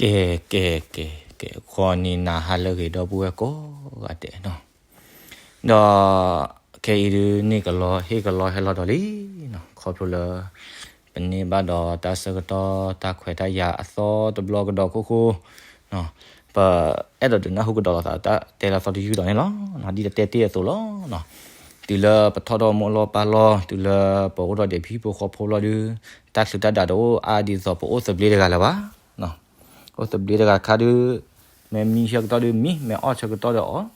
ကဲ ကဲ ကဲ ကဲ ဂီၤနံၤနၤဟါလၢအဂ့ၤ ဒီပုၢ်ဝဲၢ်ကိးဂၤဒဲးနီၤ, ဒီးခဲအံၤဒုး န့ၢ်ကလီဟ့ၣ်ကလီဟဲလီၤဒီးလံနီၤ, ခီဖျိလၢ ပန့ၢ်ဘၣ်ဒီးတၢ်ဆၢကတီၢ်တၢ်ခွဲးတၢ်ယာ်အသီတဘျီကဒီးအခိၣ်ဃိ ပအဲၣ်ဒိးဒုးနၢ်ဟူကဒီးလိာ်သး တၢ်တဲလၢအသီတယုၢ်ဒီးန့ၣ်လီၤ. ဒ်ယတဲတ့ၢ်အသိးလီၤ. တုၤလၢပထီၣ်ဒီးမိၢ်လီၢ်ပၢ်လီၢ် တုၤလၢပအိၣ်ဒီးဒဲးဖံဖိဃီဖိလီၤဒုး တၢ်ချုးတၢ်ဒးတအိၣ်အါဒ်သိးပအိၣ်သဘျ့တဂၤလၢၤဘၣ်. အိၣ်သဘျ့တဂၤခါဒုး မ့ၢ်မံဆၢကတီၢ်ဒုးမံ, မ့ၢ်အီၣ်ဆၢကတီၢ်ဒီးအီၣ်,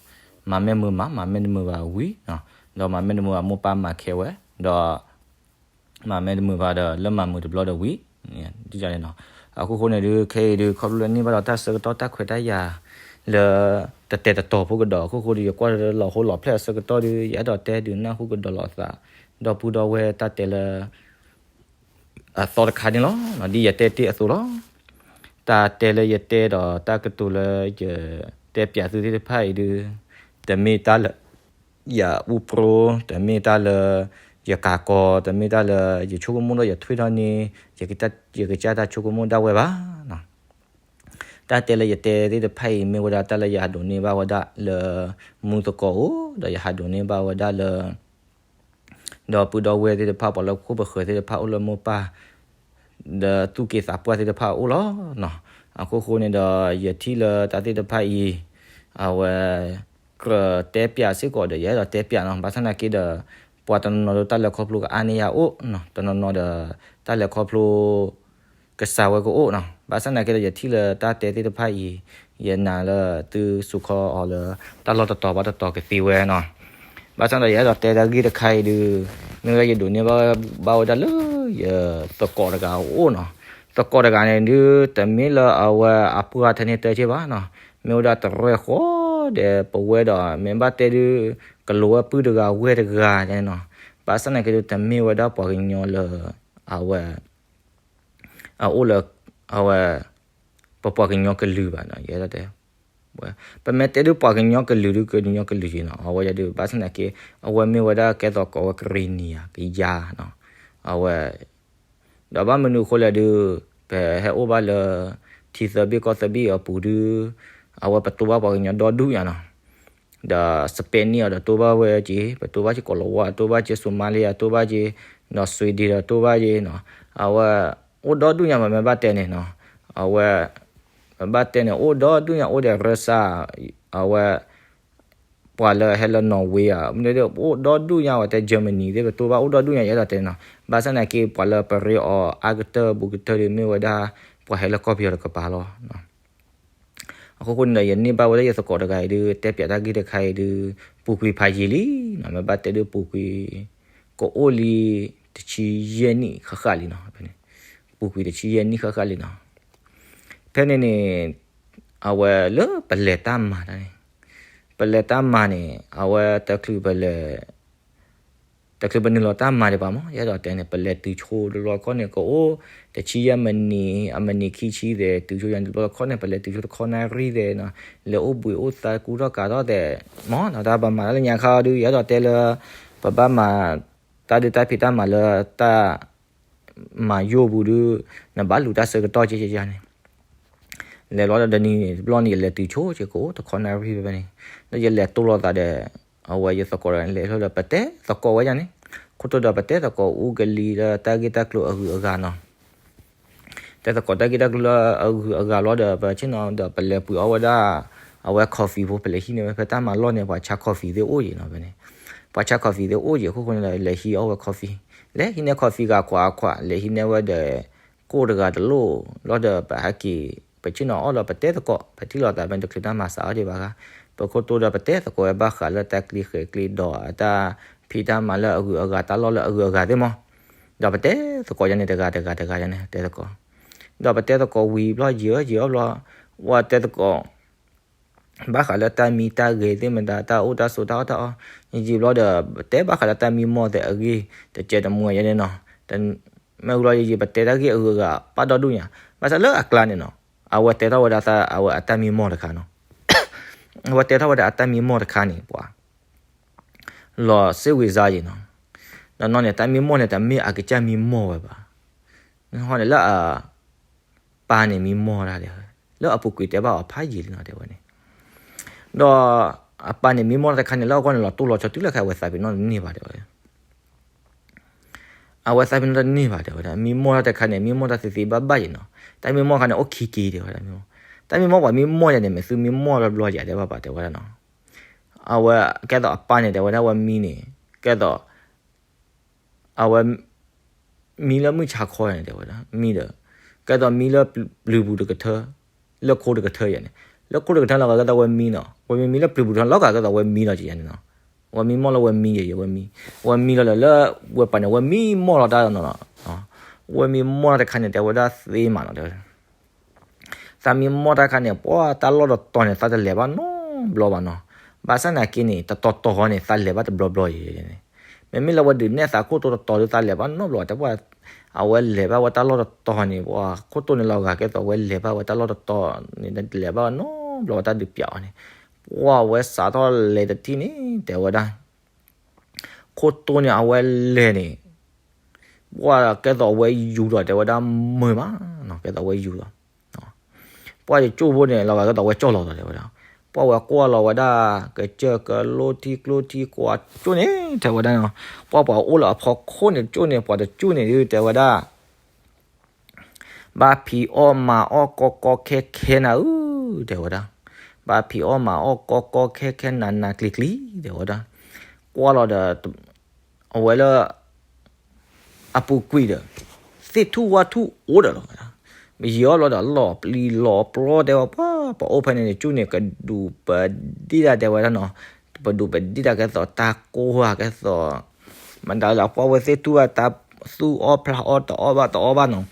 မၤမ့ၢ်မုာ်မၤ, မၤမ့ၢ်တမုာ်ဘၣ်ဝံၤ, ဒီးမၤမ့ၢ်တမုာ်ဘၣ်မိၢ်ပၢ်မၤခဲဝဲ, ဒီး မၤမ့ၢ်တမုာ်ဘၣ်ဒီး လၢမၤမုာ်တဘျီဒီးဝံၤ, ဒ်န့ၣ်နီၤ. အခိၣ်ဃိန့ၣ်ဒုး ခဲအံၤဒုး ခီဖျိလၢန့ၢ်ဘၣ်ဒီးတၢ်ဆၢကတီၢ်တၢ်ခွဲးတၢ်ယာ် လၢတတဲာ်တတီၤဖိကဒီးအခိၣ်ဃိဒုး ယကွၢ်လၢလီၤဟိလီၤဖျဲၣ်အဆၢကတီၢ်ဒုး ယအဲၣ်ဒိးတဲဒုးနၢ်ဟူကဒီးလိာ်သး ဒီပုၢ်ဒီဝဲၢ်တၢ်တဲလၢ အသီတခါန့ၣ်လီၤ. ဒ်ယတဲတ့ၢ်အသိးလီၤ. တၢ်တဲလၢယတဲဒီးတၢ်ကတိၤလၢယတဲပၠးသုသ့ၣ်တဖၣ်အံၤဒုး တမ့ၢ်တၢ်လၢ ယအူပြိ, တမ့ၢ်တၢ်လၢ ယကးကီ, တမ့ၢ်တၢ်လၢ ယဆိကမိၣ်ဒီးယထွံၣ်ထီၣ်န့ၢ် ယကစၢ်တၢ်ဆိကမိၣ်ဒၣ်ဝဲဘၣ်. တၢ်တဲလၢယတဲသ့ၣ်တဖၣ်အံၤ မ့ၢ်ဝဲဒၣ်တၢ်လၢယဟးဒိးန့ၢ်ဘၣ်ဝဲဒၣ်လၢ မူသကိးအိၣ်, ဒီးယဟးဒိးန့ၢ်ဘၣ်ဝဲဒၣ်လၢ ဒီပုၢ်ဒီဝဲၢ်သ့ၣ်တဖၣ် ပှၤလၢခိၣ်ပဃၢၤသ့ၣ်တဖၣ်အိၣ်လၢမိၢ်ပၢ် ဒီးသူၣ်က့သးပှၢ်သ့ၣ်တဖၣ်အအိၣ်လီၤ. အခိၣ်ဃိန့ၣ်ဒီး ယထံၣ်လၢတၢ်သ့ၣ်တဖၣ်အံၤ အဝဲ ကြၢးတဲပၠးစ့ၢ်ကီးဒီး ယအဲၣ်ဒိးတဲပၠးနီၤ. ဘၣ်ဆၣ်သနာ်က့ဒီး ပှၤတနီၤနီၤဒီးတၢ်လဲၤခီဖျိကအါန့ၢ်ယၤအိၣ်နီၤ, တနီၤနီၤဒီး တၢ်လဲၤခီဖျိ ကစၢ်ဝဲကအိၣ်နီၤ. ဘၣ်ဆၣ်သနာ်က့ဒီး ယထံၣ်လၢတၢ်တဲသ့ၣ်တဖၣ်အံၤ ယနာ်လၢသုစူးခီအီၤလၢ တၢ်လီၢ်တတီၤဘၣ်တတီၤကသ့ဝဲနီၤ. ဘၣ်ဆၣ်ဒီးယအဲၣ်ဒိးတဲတၢ်ဂ့ၢ်တခါအံၤဒုး မ့ၢ်ဝဲယဒိးန့ၢ်ဘၣ်ဝဲဒၣ်လၢယသကိးတဂၤအအိၣ်နီၤ. သကိးတဂၤန့ၣ်ဒုး တမ့ၢ်လၢအဝဲအပှၢ်ထဲန့ၣ်တၢ်က့ဘၣ်နီၤ, မ့ၢ်ဝဲဒၣ်တရဲၣ်ဃီဒီးပဝဲဒီး မ့ၢ်ဘၣ်တဲဒုး ကလိၤဝဲပုၢ်တဂၤဝဲၢ်တဂၤန့ၣ်နီၤ. ဘၣ်ဆၣ်သနာ်က့ဒုး တမ့ၢ်ဝဲဒၣ်ပှၤကညီလၢ အဝဲ အအိၣ်လၢ အဝဲ ပပှၤကညီကလုာ်ဘၣ်နီၤ, ယဲဒၣ်တဲ ပမ့ၢ်တဲဒုးပှၤကညီကလုာ်ဒုး ကညီကလုာ်က့နီၤ, အဝဲဒၣ်ဒုး ဘၣ်ဆၣ်သနာ်က့ အဝဲမ့ၢ်ဝဲဒၣ်ကဲသိးကိးဝဲကရံၣ်နံၤဧါ ကယၤနီၤ, အဝဲ ဒီးဘၣ်မနုၤအဃိလဲၣ်ဒုး ပဟဲအိၣ်ဘၣ်လၢ ထံသၢဘ့ၣ်ကီၢ်သၢဘ့ၣ်အပူၤဒုး အဝဲပတိၢ်ဘၣ်ပှၤကညီဒီဒူၣ်ညါနီၤ, ဒီး Spanish အီၤဒီးတိၢ်ဘၣ်ဝဲက့ၤ, ပတိၢ်ဘၣ်က့ၤကိးလၤဝါ, တိၢ်ဘၣ်က့ၤ Somalia, တိၢ်ဘၣ်က့ၤ ဒီး Sweden ဒီးတိၢ်ဘၣ်က့ၤနီၤ, အဝဲ အိၣ်ဒီဒူၣ်ညါ ပမ့ၢ်ဘၣ်တဲန့ၣ်နီၤ, အဝဲ ပဘၣ်တဲန့ၣ် အိၣ်ဒီဒူၣ်ညါ အိၣ်ဒီး Russia အဝဲ ပှၤလၢဟဲလၢ Norway ဧါ, အိၣ်ဒီဒူၣ်ညါ ဝဲတဲ Germany သ့ၣ် ပတိၢ်ဘၣ်အိၣ်ဒီဒူၣ်ညါ ယအဲၣ်ဒိးတဲနီၤ, ဘၣ်ဆၣ်သနာ်က့ ပှၤလၢပရ့အီၤအါကတၢၢ်ဘူးကတၢၢ်ဒုး မ့ၢ်ဝဲဒၣ် ပှၤဟဲလၢကီၢ်ပယီၤတကပၤလီၤ. အခိၣ်ဃိန့ၣ်ဒီး ယန့ၢ်ဘၣ်ဝဲဒၣ်ယသကိးတဂၤအံၤဒုး တဲပၠးတၢ်ဂ့ၢ်တခါအံၤဒုး ပူၤကွံာ်ဖးယံာ်လံနီၤ, မ့ၢ်ဘၣ်တဲဒုးပူၤကွံာ် ကအိၣ်လံ တဆံယဲၢ်နံၣ်ဃၣ်ဃၣ်လံနီၤ, ပူၤကွံာ်တဆံယဲၢ်နံၣ်ဃၣ်ဃၣ်လံနီၤ. ဖဲန့ၣ်န့ၣ် အဝဲလၢပလဲၤတၢ်မၤတၢ်န့ၣ်, ပလဲၤတၢ်မၤန့ၣ် အဝဲတချုးပလဲၤ တချုးပနုာ်လီၤတၢ်မၤဒံးဘၣ်မး ယအဲၣ်ဒိးတဲန့ၣ် ပလဲၤတုၤဆိတဘျီတခီၣ်န့ၣ် ကအိၣ်တဆံယဲၢ်မံးနံး အမံးနံးခံဆံသ့ၣ် တုၤဆိယၤန့ၣ် တဘျီတခီၣ်န့ၣ် ပလဲၤတုၤဆိတခီနၣ်ရံၣ်သ့ၣ်နီၤ, လဲၤအိၣ်ဘှံးအိၣ်သါကူထီၣ်ကးထီၣ်သ့ၣ် မ့ၢ်နီၤ တၢ်ပမၤတၢ်လၢညါခါအီၤဒုး ယအဲၣ်ဒိးတဲလၢ ပဘၣ်မၤ တၢ်ဒုးတၢ်ဖံးတၢ်မၤလၢတၢ် မၤယိၢ်ပူၤဒုး နဘၣ်လူၤတၢ်ဆၢကတီၢ်ကဲကဲန့ၣ် လဲၤလီၤဒီးတနံၤန့ၣ် တဘျီန့ၣ် ယလဲၤတုၤဆိက့ၤကအိၣ်တခီနၣ်ရံၣ်ဖဲန့ၣ်, ဒီးယလဲၤတိၢ်လိာ်သးဒီး အဝဲယသကိးဒီးလဲၤလီၤဒီး ပတဲသကိးဝဲဒၣ်န့ၣ်, ခိၣ်တိၢ်ဒီးပတဲသကိးအူကလံၤလၢတၢ်ဂ့ၢ်တၢ်ကျိၤအဂုၤအဂၤနီၤ, တဲသကိးတၢ်ဂ့ၢ်တၢ်ကျိၤလၢအဂုၤအဂၤလီၤဒီး ပဆ့ၣ်နီၤဒီးပလဲၤပှ့ၤအီၣ်ဝဲဒၣ် အဝဲ coffee ဖိ ပလဲၤဟံးန့ၢ်ဝဲဖဲတၢ်မၤလီၢ်န့ၣ် ပှၤဆါ coffee သ့ၣ်အိၣ်က့ၤနီၤဖဲန့ၣ်, ပှၤဆါ coffee သ့ၣ်အိၣ်က့ၤအခိၣ်ဃိန့ၣ်ဒီး လဲၤဟံးအီၣ်ဝဲ coffee, လဲၤဟံးန့ၢ် coffee ဂၤခွးခွး လဲၤဟံးန့ၢ်ဝဲဒီး ကိၣ်တဂၤတလိၣ်လီၤဒီး ပဟဲက့ၤ ပဆ့ၣ်နီၤအီၣ်ဒီးပတဲသကိး ပထံၣ်လိာ်သးဖဲန့ၣ် တချုးတၢ်မၤစးအီၤဒံးဘၣ်ဂၤ, ပခိၣ်တိၢ်ဒီးပတဲသကိးဝဲဘၣ်ဃးလၢတၢ်ကျံဃဲၤကျံဒီးအတၢ်ဖံးတၢ်မၤလၢအဂုၤအဂၤ တၢ်လီၢ်လၢအဂုၤအဂၤသ့ၣ်မး, ဒီးပတဲသကိးယၤန့ၣ် တဂၤတဂၤတဂၤယၤန့ၣ် တဲသကိး, ဒီးပတဲသကိးဝံၤဘျီ ယံာ်ယံာ်အီၤဘျီ ဝဲတဲသကိး ဘၣ်ဃးလၢတၢ်မံတၢ်ဂဲၤသ့ၣ်မတၤ တၢ်အိၣ်တၢ်ဆိးတၢ်အီၣ်တၢ်အီ, ယံာ်ဘျီဒီး ပတဲဘၣ်ဃးလၢတၢ်မံမီၢ်သ့ၣ်အဂ့ၢ် တကဲတမူယဲန့ၣ်နီၤ, မ့ၢ်ဝံၤလီၤယံာ်ယံာ် ပတဲတၢ်ဂ့ၢ်အဂုၤအဂၤ ပာ်ဒီဒူၣ်ညါ, ဘၣ်ဆၣ်လၢအကျါန့ၣ်နီၤ အဝဲတဲထီၣ်ဝဲဒၣ်သး အဝဲအတၢ်မံမီၢ်တခါနီၤ, အဝဲတဲထီၣ်ဝဲဒၣ်အတၢ်မံမီၢ်တခါန့ၣ် ပှၤ လီၤစ့ၢ်ဝံၤစါယံၤနီၤ, ဒီးနီၢ်န့ၣ် တၢ်မံမီၢ်န့ၣ် တမ့ၢ်အကစၢ်မံမီၢ်ဝဲဘၣ်, ဟီန့ၣ်လၢအ ပၢ်န့ၣ်မံမီၢ်တၢ်ဒီး လၢအပူၤကွံာ်တဲဘၣ်အီၤဖးယံာ်လံနီၤ တဲဝဲန့ၣ်. ဒီးအပၢ်န့ၣ်မံမီၢ်တၢ်တခါန့ၣ် လၢအဂီၢ်န့ၣ် လီၤတိၢ်လီၤဆီတုၤလၢခဲအဝဲသးပ့ၤနီၣ်တန့ၢ်ဘၣ် တဲဝဲ. အဝဲသးပ့ၤနီၣ်တန့ၢ်ဘၣ် တဲဝဲဒၣ်. မံမီၢ်တၢ်တခါန့ၣ် မံမီၢ်တၢ်သ့သ့ဘၣ်ဘၣ်ယံၤနီၤ. တၢ်မံမီၢ်တခါန့ၣ် အိၣ်ခံက့ၤ တဲဝဲဒၣ်. တၢ်မံမီၢ်ပှၤမံမီၢ်ယၤန့ၣ် မ့ၢ်သုမံမီၢ်ဘျီဘျီယၤ တဲဘၣ်ပၢ် တဲဝဲဒၣ်နီၤ. အဝဲကဲသိးအပၢ်န့ၣ် တဲဝဲဒၣ် အဝဲမံန့ၣ် ကဲသိး အဝဲ မံလၢမုၢ်ဆါခီန့ၣ် တဲဝဲဒၣ် မံဒီး ကဲသိးမံလၢပျုၤပူၤတကထၢ, လၢခိတကထၢယၤန့ၣ်, လၢခိတကထၢလီၤဂာ်ကဲသိးဝဲမံနီၤ, ဝဲမံမံလၢပျုၤပူၤတကထၢလီၤဂာ်ကဲသိးဝဲမံလီၤကယၤန့ၣ်နီၤ. ဝဲမံမီၢ်လၢဝဲမံယၤ ဝဲမံ, ဝဲမံလီၤဒီးလၢ ဝဲပၢ်န့ၣ် ဝဲမံမီၢ်လီၤတၢ်နီၤ, ဝဲမံမီၢ်လီၤတခါန့ၣ် တဲဝဲဒၣ်သ့မးနီၤ တဲဝဲ သးမံမီၢ်တၢ်ခါန့ၣ် ပှၤတၢ်လီၢ်တတီၤန့ၣ် သးတလဲၤဘၣ်နီတဘျီဘၣ်နီၤ. ဘၣ်ဆၣ်နာ်က့န့ၣ် တတီၤတီၤဃီန့ၣ် သးလဲၤဘၣ်တဘျီဘျီအံၤန့ၣ်, မ့မ့ၢ်လၢဝဲဒုးနဲၣ်သးခိၣ်တိတတီၤဒီး သးလဲၤဘၣ်နီတဘျီ တဲပှၤ, အဝဲလဲၤဘၣ်ဝဲတၢ်လီၢ်တတီၤန့ၣ် ပှၤခိၣ်တိန့ၣ်လီၤဂာ်ကဲသိး အဝဲလဲၤဘၣ်ဝဲတၢ်လီၢ်တတီၤန့ၣ် လဲၤဘၣ်နီတဘျီဝဲတၢ်ဒုးပျးအီၤန့ၣ်, ပှၤဝဲစးထီၣ်လဲၤတထံၣ်န့ၣ် တဲဝဲဒၣ် ခိၣ်တိန့ၣ် အဝဲလဲၤန့ၣ် ပှၤကဲသိးအဝဲယူၤဒီး တဲဝဲဒၣ်မုာ်မးနီၤ, ကဲသိးအဝဲယူၤဒီး ပှၤယကၠိၣ်ဖိန့ၣ် လီၤဂာ်ကဲသိးအဝဲကၠီၣ်လီၤဒီး တဲဝဲဒၣ်, ပှၤဝဲကွၢ်လီၤဝဲဒၣ် ကစၢၢ်ကလိထံကျိထံကွၢ်ကၠိၣ်န့ၣ် တဲဝဲဒၣ်နီၤ, ပှၤပှၤအိၣ်လၢအဖီခိၣ်န့ၣ်ကၠိၣ်န့ၣ် ပှၤတကၠိၣ်န့ၣ်ဒုး တဲဝဲဒၣ် ဘၣ်ဖံးအီၣ်မၤအီၣ်ကီကီခဲခဲနၤဧၢ, တဲဝဲဒၣ်, ဘၣ်ဖံးအီၣ်မၤအီၣ်ကီကီခဲခဲနၤနၤကျံၤကျံၤ တဲဝဲဒၣ်, ကွၢ်လီၤဒီး အဝဲလၢ အပူၤကွံာ်ဒီး သ့ၣ်ထူၣ်ဝၣ်ထူၣ်အိၣ်ဒီးလီၤ, မ့ၢ်ယံၤအီၣ်ဘျီဒီး လီၤပျံၤလီၤပျီ တဲဝဲပှၤ ပှၤအိၣ်ဖဲန့ၣ်န့ၣ် ကၠိၣ်န့ၣ် ကဒူးပဒံၣ်တၢ် တဲဝဲဒၣ်နီၤ, ပဒူးပဒံၣ်တၢ်ကဲသိးတၢ်ကိၢ်ဧါ ကဲသိး မတၤလၢပှၤဝဲသ့ၣ်ထူၣ်ဝဲတၢ်သူၣ်အီၣ်ဖျးအီၣ်တအီၣ်ဘၣ်တအီၣ်ဘၣ်နီၤ,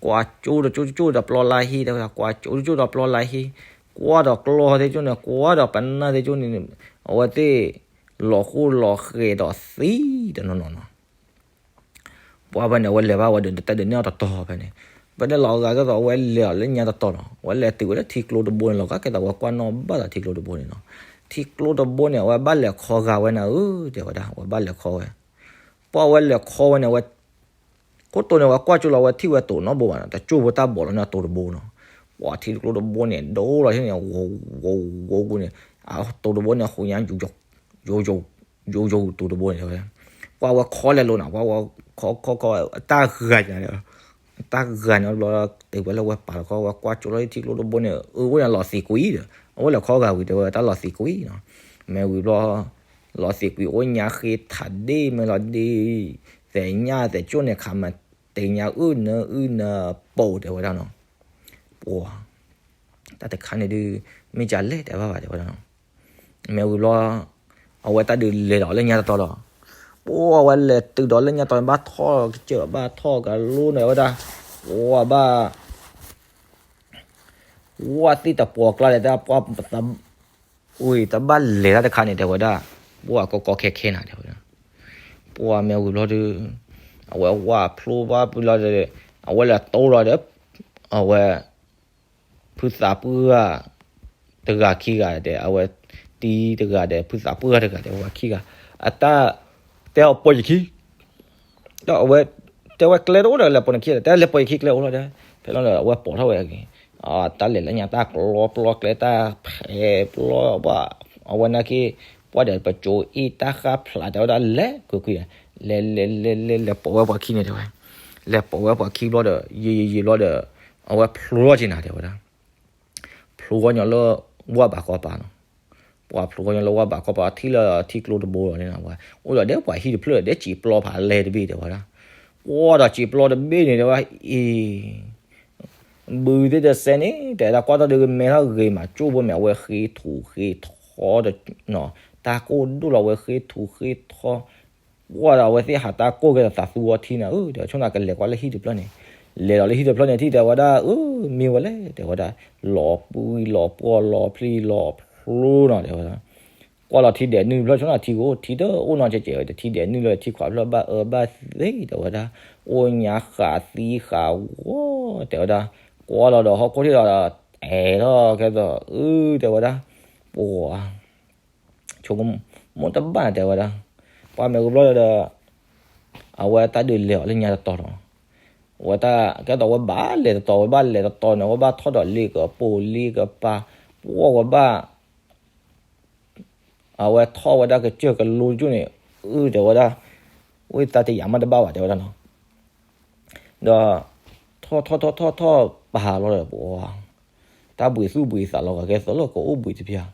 ကွၢ်ကၠိတကၠိၣ်တကၠိၣ်ဒီးပျီလါဟံၣ် တဲဝဲဒၣ်, ကွၢ်ကၠိတကၠိၣ်ဒီးပျီလါဟံၣ်, ကွၢ်ဒီးကျီသ့ၣ်ကၠိၣ်န့ၣ် ကွၢ်ဒီးပနၢ်သ့ၣ်ကၠိၣ်န့ၣ် အဝဲသ့ၣ် လီၤဃိလီၤဃဲၤဒီးသံတနီၤနီၤနီၤ ပှၤဖဲန့ၣ် အဝဲလဲၤဘၣ်ဝဲဒီး တၢ်ဒုးနဲၣ်အီၤတတီၤဖဲန့ၣ်, ဖဲန့ၣ်လီၤဂာ်ကဲသိးအဝဲလဲၤအီၤလၢညါတတီၤနီၤ, အဝဲလဲၤတုၤဝဲလၢထံကျိတဘိန့ၣ် လီၤဂာ်ကဲသိးအဝဲကွၢ်နီၣ်ဘၣ်သးထံကျိတဘိန့ၣ်နီၤ, ထံကျိတဘိန့ၣ် အဝဲဘၣ်လဲၤခီဂာ်ဝဲနၤဧၢ တဲဝဲဒၣ်, အဝဲဘၣ်လဲၤခီဝဲ, ပှၤအဝဲလဲၤခီဝဲန့ၣ် အဝဲ ခိၣ်တိန့ၣ် အဝဲကွၢ်ကၠိလီၤ အဝဲထံၣ်ဝဲတိၤနီတဘိဘၣ်နီၤ, တကၠိၣ်ဖိတၢ်ဘီးလီၤန့ၣ်အတိၤတဘိနီၤ, ပှၤထံကျိတဘိန့ၣ် ဒိလီၤထံၣ်န့ၣ် ဝိၤဝိၤဝိၤဝိၤန့ၣ်, အတိၤတဘိန့ၣ် အဃိညါ ယိၤယိၤယိၤယိၤတိၤတဘိန့ၣ် ပှၤဝဲခီလဲၤလိာ်နီၤ, ပှၤဝဲခီခီခီ တၢ်ဂာ်ညါန့ၣ်, တၢ်ဂာ်န့ၣ်ဘျီ တုၤဝဲလၢဝဲပာ်လီၤခီ ဝဲကွၢ်ကၠိလီၤထံကျိတဘိန့ၣ် အၢဝဲန့ၣ်လီၤသံးကွံာ်ဒီး အဝဲလဲၤခီဂာ်ဝံၤ တဲဝဲတၢ်လီၤသံးကွံာ်နီၤ, မ့ၢ်ဝံၤဘျီ လီၤသံးကွံာ်အိၣ်ညါဃ့ထးဒ့ၣ်မ့ၢ်လီၤဒ့ၣ်, သဲးညၣ်သဲးကၠိၣ်န့ၣ် ခးမၤတ့ၢ်ညါအုၣ်နၢအုၣ်နၢပိာ် တဲဝဲဒၣ်နီၤ, ပှၤ တၢ်တခါန့ၣ်ဒုး မ့ၢ်ကလဲၣ်တဲဘၣ်ဘၣ် တဲဝဲဒၣ်နီၤ, မ့ၢ်ဝံၤဘျီ အဝဲတၢ်ဒုးလဲၤဒီးလၢညါတတီၤလီၤ, ပှၤဝဲလဲၤတုၤဒီးလၢညါတတီၤန့ၣ် ဘၣ်ထီၣ်ကစၢၢ်ဘၣ်ထီၣ်ကလိန့ၣ် တဲဝဲဒၣ်, ပှၤဘၣ် ဝဲသ့ၣ်တပှီၤကျါဒီး တၢ်ပှၤ ဝံၤတဘၣ်လဲၤတၢ်တခါန့ၣ် တဲဝဲဒၣ်, ပှၤကီကီခဲခဲနၤ တဲဝဲဒၣ်, ပှၤမ့ၢ်ဝံၤဘျီဒီး အဝဲဝဲဖျိဘၣ်ဖုလီၤဒီး အဝဲလဲၤတိလီၤဒီး အဝဲ ဖုသးပှၢ်တဂၤခံဂၤဒီး အဝဲတံၤတဂၤဒီး ဖုသးပှၢ်တဂၤဒီး အဝဲခံဂၤ အတၢ်တဲအီၤပိာ်ယခံ ဒီးအဝဲ တဲဝဲကျဲတအိၣ်ဒီး လဲၤပိာ်နခံဒီး တဲလဲၤပိာ်ယခံကျဲအိၣ်လီၤဒီး ဖဲလီၤဒီး အဝဲပိာ်ထီၣ်ဝဲအဂ့ၤ တၢ်လဲၤလၢညါတၢ်ကျီပျီကျဲတၢ်ဖဲပျီဘၣ် အဝဲနာ်က့ ပှၤဒီးပကၠိအ့ၣ်တၢ်ဃၣ်ဖျး တဲဝဲဒၣ်လဲၤကွ့ၢ်ကွ့ၢ် လဲၤလဲၤလဲၤလဲၤလဲၤပိာ်ဝဲပှၤခံန့ၣ် တဲဝဲ လဲၤပိာ်ဝဲပှၤခံဘျီဒီး ယံာ်ယံာ်ယံာ်ဘျီဒီး အဝဲဖျိထီၣ်က့ၤနၤ တဲဝဲဒၣ် ဖျိဂီၢ်ညီလၢဝၢ်ဘးကီၢ်ပၤနီၤ, ပှၤဖျိဂီၢ်ညီလၢဝၢ်ဘးကီၢ်ပၤ ထံၣ်လၢထံကျိတဘိလီၤန့ၣ် ပှၤအိၣ်ဒီးဒဲးပှၤဟံၣ်တဖျၢၣ် ဒဲးစံးပျီဖးလဲတဘ့ၣ် တဲဝဲဒၣ်, ပှၤဒီးစံးပျီတဘ့ၣ်န့ၣ် တဲဝဲ အံၤ ဘုသ့ၣ်တစဲးန့ၣ် တဲဒၣ်ကွၢ်ထီၣ်ဒုးမဲထီၣ်ဂ့ၤမး ကၠိဖိမဲာ် အဝဲဃ့ထူးဃ့ထီဒီး တၢ်ကိၢ်ဒိၣ်လီၤ အဝဲဃ့ထူးဃ့ထီ ပှၤဒီးအဝဲသ့ၣ်ဟးတၢ်ကိၢ်ကဲဒီးသးသူအီထံနၤဧၢ တဲဝဲ ဆိကမိၣ်ကလဲၤကွၢ်လၢဟံၣ်တဖျၢၣ်န့ၣ်, လဲၤဒီးလၢဟံၣ်တဖျၢၣ်န့ၣ်ထံၣ် တဲဝဲဒၣ် အၢ မ့ၢ်ဝဲလဲၣ် တဲဝဲဒၣ်, လီၤပှံၤလီၤပှီၢ်လီၤဖျံလီၤဖျိနီၤ တဲဝဲဒၣ်, ကွၢ်လီၤထံဒဲးနုၢ်တဖျၢၣ် ဆိကမိၣ်ထံကအိၣ် ထံတအိၣ်နီတစဲးစဲးဝဲ တထံဒဲးနုၢ်လၢထံခွးဖျၢၣ်ဘၣ်အၢဘၣ်သီ တဲဝဲဒၣ်, အိၣ်ညါဃးသံဃးဂီၤ တဲဝဲဒၣ်, ကွၢ်လီၤဒီးဟီၣ်ခိၣ်ထံၣ်ဒီး အဲၣ်ထီၣ်ကဲသိး အၢ တဲဝဲဒၣ်, ပှၤ ဆိကမိၣ်တဘၣ် တဲဝဲဒၣ်, ပှၤမ့ၢ်ဂ့ၤဘျီဒီး အဝဲတၢ်ဒုးလဲၤအီၤလၢညါတတီၤလီၤ, ဝဲတၢ်ကဲသိးဝဲဘၣ်လဲၤတတီၤ ဝဲဘၣ်လဲၤတတီၤန့ၣ် ဝဲဘၣ်ထီၣ်ဒီးလ့ကပိာ်လ့ကပၤ, ပှၢ်ဝဲဘၣ် အဝဲထီၣ်ဝဲဒၣ်ကစၢၢ်ကလိကၠိန့ၣ်, အု တဲဝဲဒၣ်, ဝံသးတယာ်မးတဘၣ်ဘၣ် တဲဝဲဒၣ်နီၤ. ဒီး ထီၣ်ထီၣ်ထီၣ်ထီၣ်ထီၣ်ပာ်လီၤဒီး ပှၤ တၢ်ဘှံးသူၣ်ဘှံးသးလီၤဂာ် ကဲသိးလၢကအိၣ်ဘှံးတပျၢ်,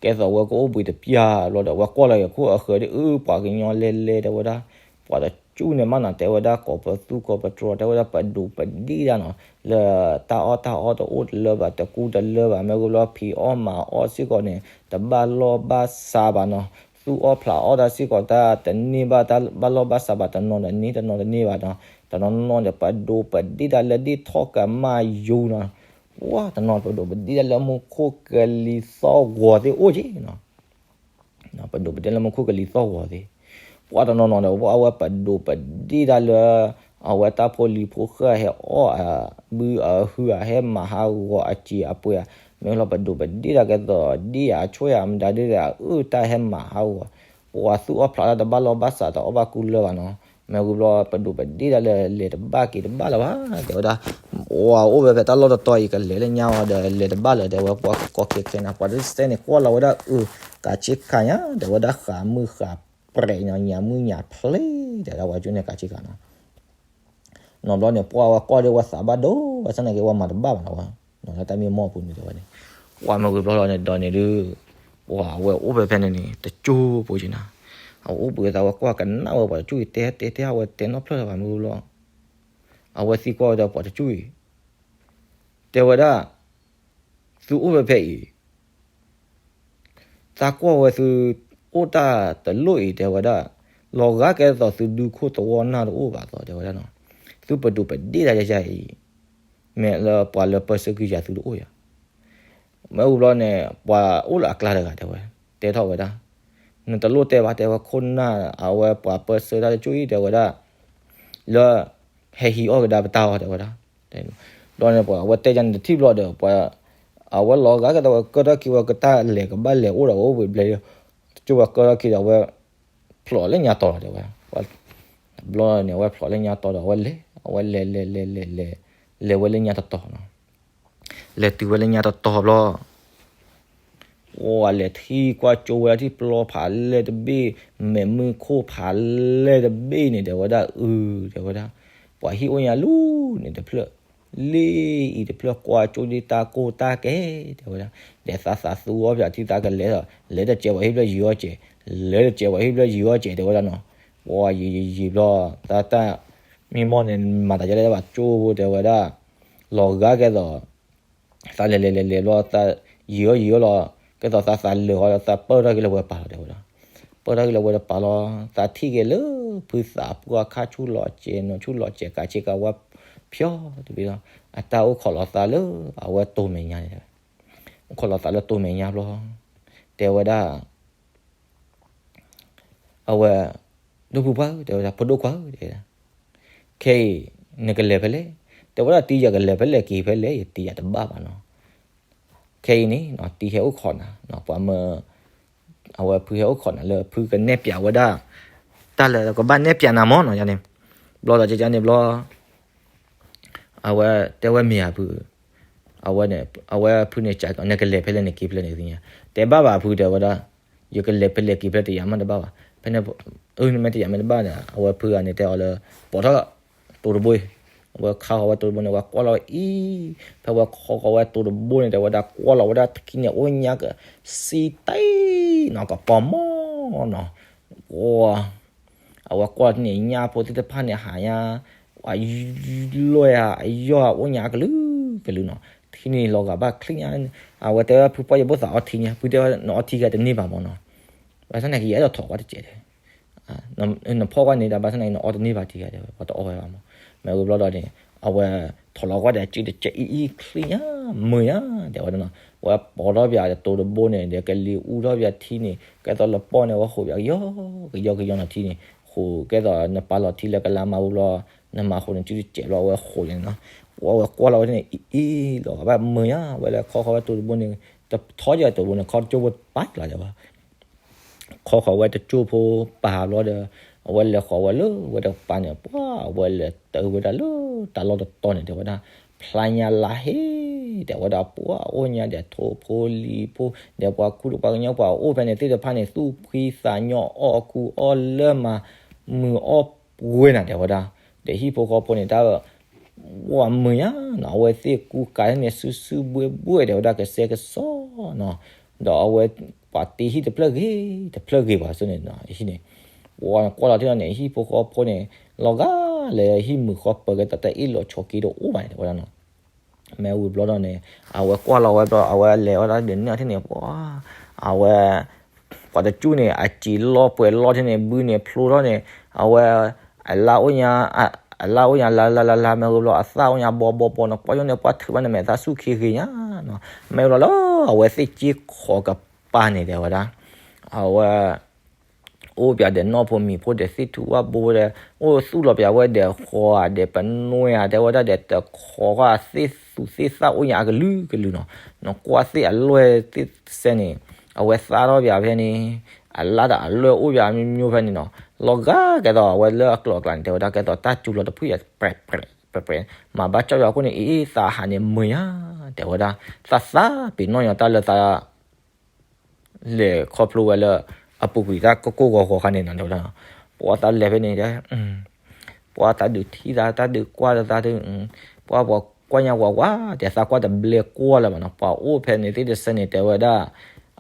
ကဲသိးဝဲကအိၣ်ဘှံးတပျၢ်ဘျီဒီး ဝဲကွၢ်လီၤယၤခိၣ်အဃၢၤဒ်အု ပှၤကညီလဲၤလဲၤ တဲဝဲဒၣ်, ပှၤတကၠူၣ်န့ၣ်မးနီၤ တဲဝဲဒၣ် ကိးပသူၣ်ကိးပတြီၤ တဲဝဲဒၣ် ပဒိးပဒ့ၣ်တၢ်နီၤ, လၢတၢ်အီၣ်တၢ်အီတအိၣ်တလၢဘၣ် တကူတလၢဘၣ် မ့ၢ်ဂ့ၤဘျီ ဖံးအီၣ်မၤအီၣ်စ့ၢ်ကီးန့ၣ် တဘၣ်လီၢ်ဘၣ်စးဘၣ်နီၤ, သူၣ်အီၣ်ဖျးအီၣ်တၢ်စ့ၢ်ကီး တၢ်တန့ၢ်ဘၣ် တၢ်ဘၣ်လီၢ်ဘၣ်စးဘၣ် တနီၤဒီးန့ၢ် တနီၤတန့ၢ်ဘၣ်နီၤ, တနီၤနီၤဒီး ပဒိးပဒ့ၣ်တၢ်လၢဒ့ၣ်ထီၣ်ကမၣ်ယူၤနီၤ, ပှၤတနီၤပဒိးပဒ့ၣ်တၢ်လၢမူခိၣ်ကလံၤသီၣ်ဂီၤသ့ၣ်အိၣ်က့နီၤ ပဒိးပဒ့ၣ်လၢမူခိၣ်ကလံၤသီၣ်ဂီၤသ့ၣ်, ပှၤတနီၤနီၤဒီး ပှၤအဝဲပဒိးပဒ့ၣ်တၢ်လၢ အဝဲတၢ်ဖိလံၤဖိဃၢ်ဟဲအီၣ်အဘုအဟု အဟဲမၤဟးဂီၤအစံာ်အပှ့ၤဧါ, မ့ၢ်လီၤပဒိးပဒ့ၣ်တၢ်ကဲသိးဒ့ၣ်ဧါ အဆွဲဧါ မတၤဒ်လဲၣ် အု တၢ်ဟဲမၤဟးဂီၤ, ပှၤသူၣ်အီၣ်ဖျးတၢ်တဘၣ်လီၢ်ဘၣ်စး တအီၣ်ဘၣ်ကူလၢဘၣ်နီၤ, မ့ၢ်ဂ့ၤဘျီ ပဒိးပဒ့ၣ်တၢ်လၢလဲၤတဘၣ်က့ၤတဘၣ်လၢၤဘၣ် တဲဝဲဒၣ်, ပှၤအိၣ်ဝဲဖဲတၢ်လီၢ်တတီၤအံၤ ကလဲၤလၢညါအီၤဒီး လဲၤတဘၣ်လၢၤ တဲဝဲ ပှၤကကီခဲခဲနၤ ပှၤတစဲန့ၣ် ကွၢ်လီၤဝဲဒၣ်အု ကးဆ့ကၤညါ တဲဝဲဒၣ် ဃးမုၢ်ဃးပြဲးနီၤ ညၣ်မုၢ်ညၣ်ဖျ့ တဲဝဲဒၣ် ပှၤကၠူၣ်န့ၣ် ကးဆ့ကၤနီၤ နီၤဘျီန့ၣ် ပှၤဝဲကွၢ်ဒီးဝဲသးဘၣ်ဒိ ဘၣ်ဆၣ်သနာ်က့ ဝဲမၤတဘၣ်ဘၣ်နီၤဝဲ, နီၤလၢတၢ်မံမီၢ်ပူၤန့ၣ်တဲဝဲန့ၣ်, ပှၤမ့ၢ်ဂ့ၤဘျီလီၤန့ၣ် ဒီးန့ၣ်ဒုး, ပှၤအဝဲအိၣ်ဖဲဖဲန့ၣ်န့ၣ် တကၠိဖိက့နၤ, အဝဲအိၣ်ဘှံးသးဝဲကွၢ်ကနၣ်ဝဲပှၤတကၠူၣ်အံၤ တဲတဲတဲ အဝဲတဲနီတဖျၢၣ်လၢၤဘၣ်မ့ၢ်ဂ့ၤဘျီ, အဝဲသံကွၢ်ဝဲဒီးပှၤတကၠူၣ်အံၤ, တဲဝဲဒၣ်, သုအိၣ်ဖဲဖဲအံၤ သးကွၢ်ဝဲသုအိၣ်တၢ်တလိၣ်အံၤ တဲဝဲဒၣ်, လီၤဂာ်ကဲသိးသုဒူခိၣ်သဝီနၢ်တအိၣ်ဘၣ်သိး တဲဝဲဒၣ်နီၤ, သုပဒိးပဒ့ၣ်တၢ်ယၤယၤအံၤ, မ့ၢ်လၢပှၤလၢပၢဆှၢက့ၤယၤသုတအိၣ်ယၤ, မ့ၢ်ဂ့ၤဘျီန့ၣ် ပှၤအိၣ်လၢအကျါတဂၤ တဲဝဲ, တဲထီၣ်ဝဲဒၣ်, နတလိၣ်တဲဘၣ် တဲဝဲ ခိၣ်နၢ်အဝဲပှၤပၢဆှၢတၢ်တကၠူၣ်အံၤ တဲဝဲဒၣ်, လၢ ဟဲဟံးအီၣ်ကဒါပတၢ်အီၤ တဲဝဲဒၣ်, ဘျီန့ၣ်ပှၤအဝဲတဲယၤန့ၣ်တထံၣ်ဘျီဒီး ပှၤ အဝဲလီၤဂာ်ကဲသိးဝဲကၢထီၣ်ခံဝဲကတၢၢ်လဲၤကဘၣ်လဲၤအိၣ်ဒီးဝဲအိၣ်ဘှံးဘျဲၣ်, တကၠိဝဲကၢထီၣ်ခံဒီးအဝဲ ဖျိးလၢညါတီၤလီၤ တဲဝဲ, ဘျီန့ၣ် အဝဲဖျိးလၢညါတီၤဒီးအဝဲလဲၤ အဝဲလဲၤလဲၤလဲၤလဲၤလဲၤ လဲၤဝဲလၢညါတတီၤနီၤ, လဲၤတုၤဝဲလၢညါတတီၤဘျီ ပှၤလဲၤထံၣ်ကွၢ်ကၠိဝဲဒၣ်ထံၣ်ပျီဖးလဲၢ်တဘ့ၣ်, မဲာ်မုၢ်ခိၣ်ဖးလဲၢ်တဘ့ၣ်န့ၣ် တဲဝဲဒၣ်အု, တဲဝဲဒၣ်, ပှၤဟံၣ်အိၣ်ညါလူၤန့ၣ်တဖျၢၣ်, လ့အံၤတဖျၢၣ်ကွၢ်ကၠိဒ်တၢ်ကိၢ်တၢ်ကဲ, တဲဝဲဒၣ်, ဒီးသးသးသူအီၣ်ဖျးထံသးကလဲၤဒီး လဲၤတစဲးပှၤဟံၣ်ဖျၢၣ်ယံၤအီၣ်စဲး, လဲၤတစဲးပှၤဟံၣ်ဖျၢၣ်ယံၤအီၣ်စဲး တဲဝဲဒၣ်နီၤ, ပှၤယံၤယံၤယံၤဘျီ, တၢ်တၢ် မံမီၢ်န့ၣ် မၤသးဒ်လဲၣ်ဘၣ်ကၠိဖိ တဲဝဲဒၣ်, လီၤဂာ်ကဲသိး သးလဲၤလဲၤလဲၤလဲၤဘျီ သးယံၤအီၣ်ယံၤအီၣ်လီၤ, ကဲသိးသးသးလၢာ်ဃီဒီး သးပၢၢ်ထီၣ်က့ၤလၢဝဲပာ်လီၤ တဲဝဲဒၣ်, ပၢၢ်ထီၣ်က့ၤလၢဝဲတပာ်လီၤ, သးထံၣ်က့ၤလၢ ဖုသးပှၢ်ခါဆူၣ်လီၤစဲး နီၢ်ဆူၣ်လီၤစဲး ကးဆ့ကၤဝဲဖျီတဘ့ၣ်လီၤ, အတၢ်အိၣ်ခိးလီၤသးလၢ အဝဲတိၢ်မဲာ်ညါန့ၣ်, အိၣ်ခိးလီၤသးလၢတိၢ်မဲာ်ညါဘျီ, တဲဝဲဒၣ် အဝဲ ဒိၣ်ဖုပှၢ်ဧၢ တဲဝဲဒၣ် ဖိဒိၣ်ခွါဧၢ တဲဝဲဒၣ်, ခဲအံၤ နကလဲၤဖဲလဲၣ်, တဲဝဲဒၣ် တံၤယၤကလဲၤဖဲလဲၣ်က့ၤဖဲလဲၣ် ယတံၤယၤတဘၣ်ဘၣ်နီၤ, ခဲအံၤန့ၣ် တံၤဟဲအိၣ်ခိးနၤ ပှၤမၢ အဝဲဖုဟဲအိၣ်ခိးနၤလၢ ဖုကနဲၣ်ပျးဝဲဒၣ် တၢ်လၢကဘၣ်နဲၣ်ပျးနၤမၢ်နီၤန့ၣ်, ဘျီဒီးကန့ၣ်ဘျီ အဝဲတဲဝဲမ့ၢ်ဧါဖု, အဝဲန့ၣ် အဝဲဖုန့ၣ် နကလဲၤဖဲလဲၣ်နက့ၤဖဲလဲၣ်နသ့ၣ်ညါ, တဲဘၣ်ဘၣ်ဖု တဲဝဲဒၣ်, ယကလဲၤဖဲလဲၣ်က့ၤဖဲလဲၣ်တယၤမးတဘၣ်ဘၣ်, ဖဲန့ၣ် မ့ၢ်တယၤမးတဘၣ်ဒီး အဝဲဖုဂၤန့ၣ်တဲအီၤလၢ ပိာ်ထီၣ် တိၤတဘိအံၤ, အဝဲခါဃီၤဝဲတိၤတဘိန့ၣ် ဝဲကွၢ်လီၤဝဲအံၤ, ဖဲဝဲခါဃီၤဝဲတိၤတဘိန့ၣ် တဲဝဲဒၣ်ကွၢ်လီၤဝဲဒၣ်တခံန့ၣ် အိၣ်ညါက စံတံၢ်နီၤ ကပီၤမီၢ်နီၤ, အဝဲကွၢ်န့ၣ် ညၣ်ဖိသ့ၣ်တဖၣ်န့ၣ် ဟးညါ အလွဲၢ်ဧါ အယီၢ်ဧါ အိၣ်ညါကလုာ်ကလုာ်နီၤ, ထံန့ၣ်လီၤဂာ်ဘၣ်ချံညါ, အဝဲတဲဝဲဖုပှၢ်ယဘိၣ်သးအီထံညါ, ဖုတဲဝဲနအီထံဂၤတန့ၢ်ဘၣ်မၢ်နီၤ, ဘၣ်ဆၣ်သနာ်က့ ယအဲၣ်ဒိးထိးကွၢ်တစဲးတဲ နဖီၣ်ကွၢ်န့ၣ်ဒီး ဘၣ်ဆၣ်သနာ်က့ နအီတန့ၢ်ဘၣ်ထံဂၤတဲဝဲ ပှၤတအီဝဲဘၣ်မၢ်, မ့ၢ်ဂ့ၤဘျီဒီးန့ၣ် အဝဲထိးလီၤကွၢ်ဒီး စုတစဲးအံၤအံၤချံညါ မုာ်ညါ တဲဝဲဒၣ်နီၤ, ဝဲပိာ်ထီၣ်ပၠးတိၤတဘိန့ၣ် ဒီးကလံၤအူထီၣ်ပၠးထံန့ၣ် ကဲသိးလပီၢ်န့ၣ် ဝဲဃိးပၠးကယီကယီကယီနီၤထံန့ၣ်, ဃိးကဲသိးနပာ်လီၤထံလၢကလါမၤဝံၤဘျီ နမၤဃိးန့ၣ် စုတစဲးဘျီ ဝဲဃိးန့ၣ်နီၤ, ဝဲကွၢ်လီၤဝဲန့ၣ်အံၤအံၤ လီၤဂာ်ဘၣ်မုာ်ညါ ဝဲလၢခီဃီၤဝဲတိၤတဘိန့ၣ် တထီၣ်ယဲတိၤတဘိန့ၣ် ခီတကၠိဖိပာ်လီၤတဲဝဲ ခီဃီၤဝဲတကၠိဖိပာ်ဘျီဒီး အဝဲလဲၤဃီၤဝဲလၢဝဲတကပၤန့ၣ် ပှၤအဝဲလဲၤတၢ်ဝဲဒၣ်လၢတၢ်လီၢ်တတီၤန့ၣ် တဲဝဲဒၣ်, ဖျါညါလါဟ့, တဲဝဲဒၣ် ပှၤအိၣ်ညါဒီးထိၣ်ဖိလံၤဖိ ဒီးပှၤခူဒီးပှၤကညီ ပှၤအိၣ်ဖဲန့ၣ်သ့ၣ်တဖၣ်န့ၣ် သူၣ်ဖှံသးညီ အီၣ်အကူအီၣ်လၢမၤ မုာ်အီၣ်ပှဲၤနၤ တဲဝဲဒၣ်, ဒီးဟံၣ်ဖိဃီဖိန့ၣ် တၢ် ဝဲမုာ်ညါနီၤ, အဝဲသ့ၣ်ကူကၤန့ၣ် စုစုဘှဲဘှဲ တဲဝဲဒၣ် ကစဲကစီနီၤ, ဒီးအဝဲ ပှၤတ့ဟံၣ်တဖျၢၣ်ဂ့ၤ တဖျၢၣ်ဂ့ၤ ပှၤစ့ၢ်န့ၣ်နီၤ, ဟံၣ်န့ၣ် ပှၤကွၢ်လီၤထံၣ်လီၤန့ၣ် ဟံၣ်ဖိဃီဖိန့ၣ် လီၤဂာ်လၢဟံၣ်မုာ်ဃီပၢၤ ကဲသိးတၢ်အ့ၣ်လိာ်ဆိးက့တအိၣ်ဘၣ်န့ၣ် တဲဝဲဒၣ်နီၤ, မ့ၢ်ဝံၤဘျီဒီးန့ၣ် အဝဲကွၢ်လီၤဝဲဘျီ အဝဲလဲၤဝဲဒၣ်ဒုးနဲၣ်ထံၣ်န့ၣ် ပှၤ အဝဲ ပှၤတကၠူၣ်န့ၣ် အစံာ်လီၤပှဲၤလီၢ်ထံၣ်န့ၣ် ဘုန့ၣ်ဖျိထီၣ်န့ၣ် အဝဲ အလါအိၣ်ညါ အလါအိၣ်ညါလါလါလါလါ မ့ၢ်ဝံၤဘျီ အသၣ်အိၣ်ညါဘီဘီဘီနီၤ, ပှၤယိၣ်န့ၣ် ပှၤထုးဘၣ်န့ၣ် မဲာ်သၣ်ဆူၣ်ခံဂ့ၤညါနီၤ, မ့ၢ်ဝံၤဘျီလၢ အဝဲသ့ၣ်က့ၤခိးကပၤန့ၣ် တဲဝဲဒၣ် အဝဲ အိၣ်ပၠးဒီးနီၢ်ဖိမံၤဖိဒီးသ့ၣ်ထူဝၣ်ဘိဒီး အိၣ်သူၣ်လီၤပၠးဝဲဒီးဃီဧါဒီးပနွဲဧါ တဲဝဲဒၣ်ဒီးတခီဃီသ့ၣ်သူးသ့ၣ်သၣ်အိၣ်ညါအကလုာ်ကလုာ်နီၤ, နကွၢ်သ့ၣ်အလွဲၢ်သ့ၣ်စဲန့ၣ် အဝဲသၣ်ထီၣ်ပၠးဖဲန့ၣ် အလါဒီးအလွဲၢ်အိၣ်ပၠးမံၤမံၤဖဲန့ၣ်နီၤ, လီၤဂာ်ကဲသိးအဝဲလၢအကျိၤအကျဲန့ၣ် တဲဝဲဒၣ်ကဲသိးတၢ်စူၤလီၤတဖုၣ်ယဲ ပြဲးပြဲးပြဲး မၤဘၣ်ကၠီၣ်ယွၤခိၣ်န့ၣ် အ့ သးဟးန့ၣ်မုာ်ညါ တဲဝဲဒၣ်, သးသးပ့ၤနီၣ်ညီတၢ်လၢသး လဲၤခီဖျိဝဲလၢ အပူၤကွံာ်တၢ်ကကိၢ်ဂီၤဂီၤခါန့ၣ်နီၤ တဲဝဲဒၣ်, ပှၤသးလဲၤဖဲန့ၣ် ပှၤသးဒုးထံၣ်သး တၢ်ဒုးကွၢ်လၢသးဒုး ပှၤပှၤကွၢ်ညါဝးဝး တဲသးကွၢ်တဘျဲကွၢ်လၢၤဘၣ်နီၤ, ပှၤအိၣ်ဖဲန့ၣ်သ့ၣ်တစဲန့ၣ် တဲဝဲဒၣ်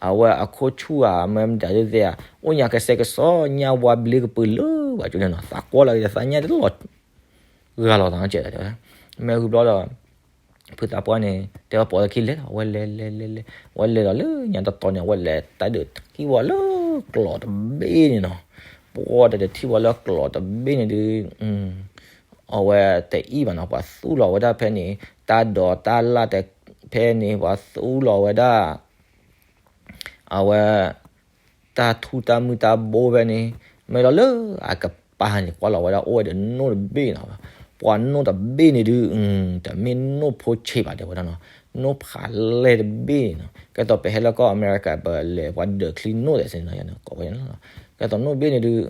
အဝဲအခိၣ်ဆူၣ်ဧါ မ့ၢ်မတၤဒုးသ့ဧါ အိၣ်ညါကစဲကစီညါဝါဘျ့ကပၢၤလၢဘၣ်ကၠိန့ၣ်နီၤ, သးကွၢ်လီၤက့ၤသးညါတလီၤ ဂၤလီၤသးကဲး တဲဝဲ, မ့ၢ်ဝံၤဘျီဒီး ဖုသးပှၢ်န့ၣ် တဲဝဲပိာ်သခံလဲၤလီၤ အဝဲလဲၤလဲၤလဲၤလဲၤ အဝဲလဲၤလီၤလၢညါတတီၤန့ၣ် အဝဲလဲၤတၢ်ဒုးထံၣ်ဝဲလၢကျိးတဘ့ၣ်န့ၣ်နီၤ, ပှၤတၢ်ဒုးထံၣ်ဝဲလၢကျိးတဘ့ၣ်န့ၣ်ဒုး အဝဲတအံၣ်ဘၣ်နီၤ ပှၤသူၣ်လီၤဝဲဒၣ်ဖဲန့ၣ် တၢ်ဒိးတၢ်လၢ်တဖဲန့ၣ် ပှၤသူၣ်လီၤဝဲဒၣ် အဝဲ တၢ်ထူတၢ်မုၢ်တၢ်ဘိဖဲန့ၣ် မ့ၢ်လီၤလၢအကပၤန့ၣ် ကွၢ်လီၤဝဲဒၣ်အိၣ်ဝဲဒီးနိၣ်တဘ့ၣ်နီၤ, ပှၤနိၣ်တဘ့ၣ်န့ၣ်ဒုး တမ့ၢ်နိၣ်ဖိဆံးဘၣ်တဲဝဲဒၣ်နီၤ, နိၣ်ဖးလဲၢ်တဘ့ၣ်နီၤ, ကဲသိးပဟဲလၢကီၢ်အမဲရကၤ ပလဲၤပှၤဒၢးချံနိၣ်ဒဲးစ့ၢ်နီၤ ကိးဝဲန့ၣ်လီၤ, ကဲသိးနိၣ်တဘ့ၣ်န့ၣ်ဒုး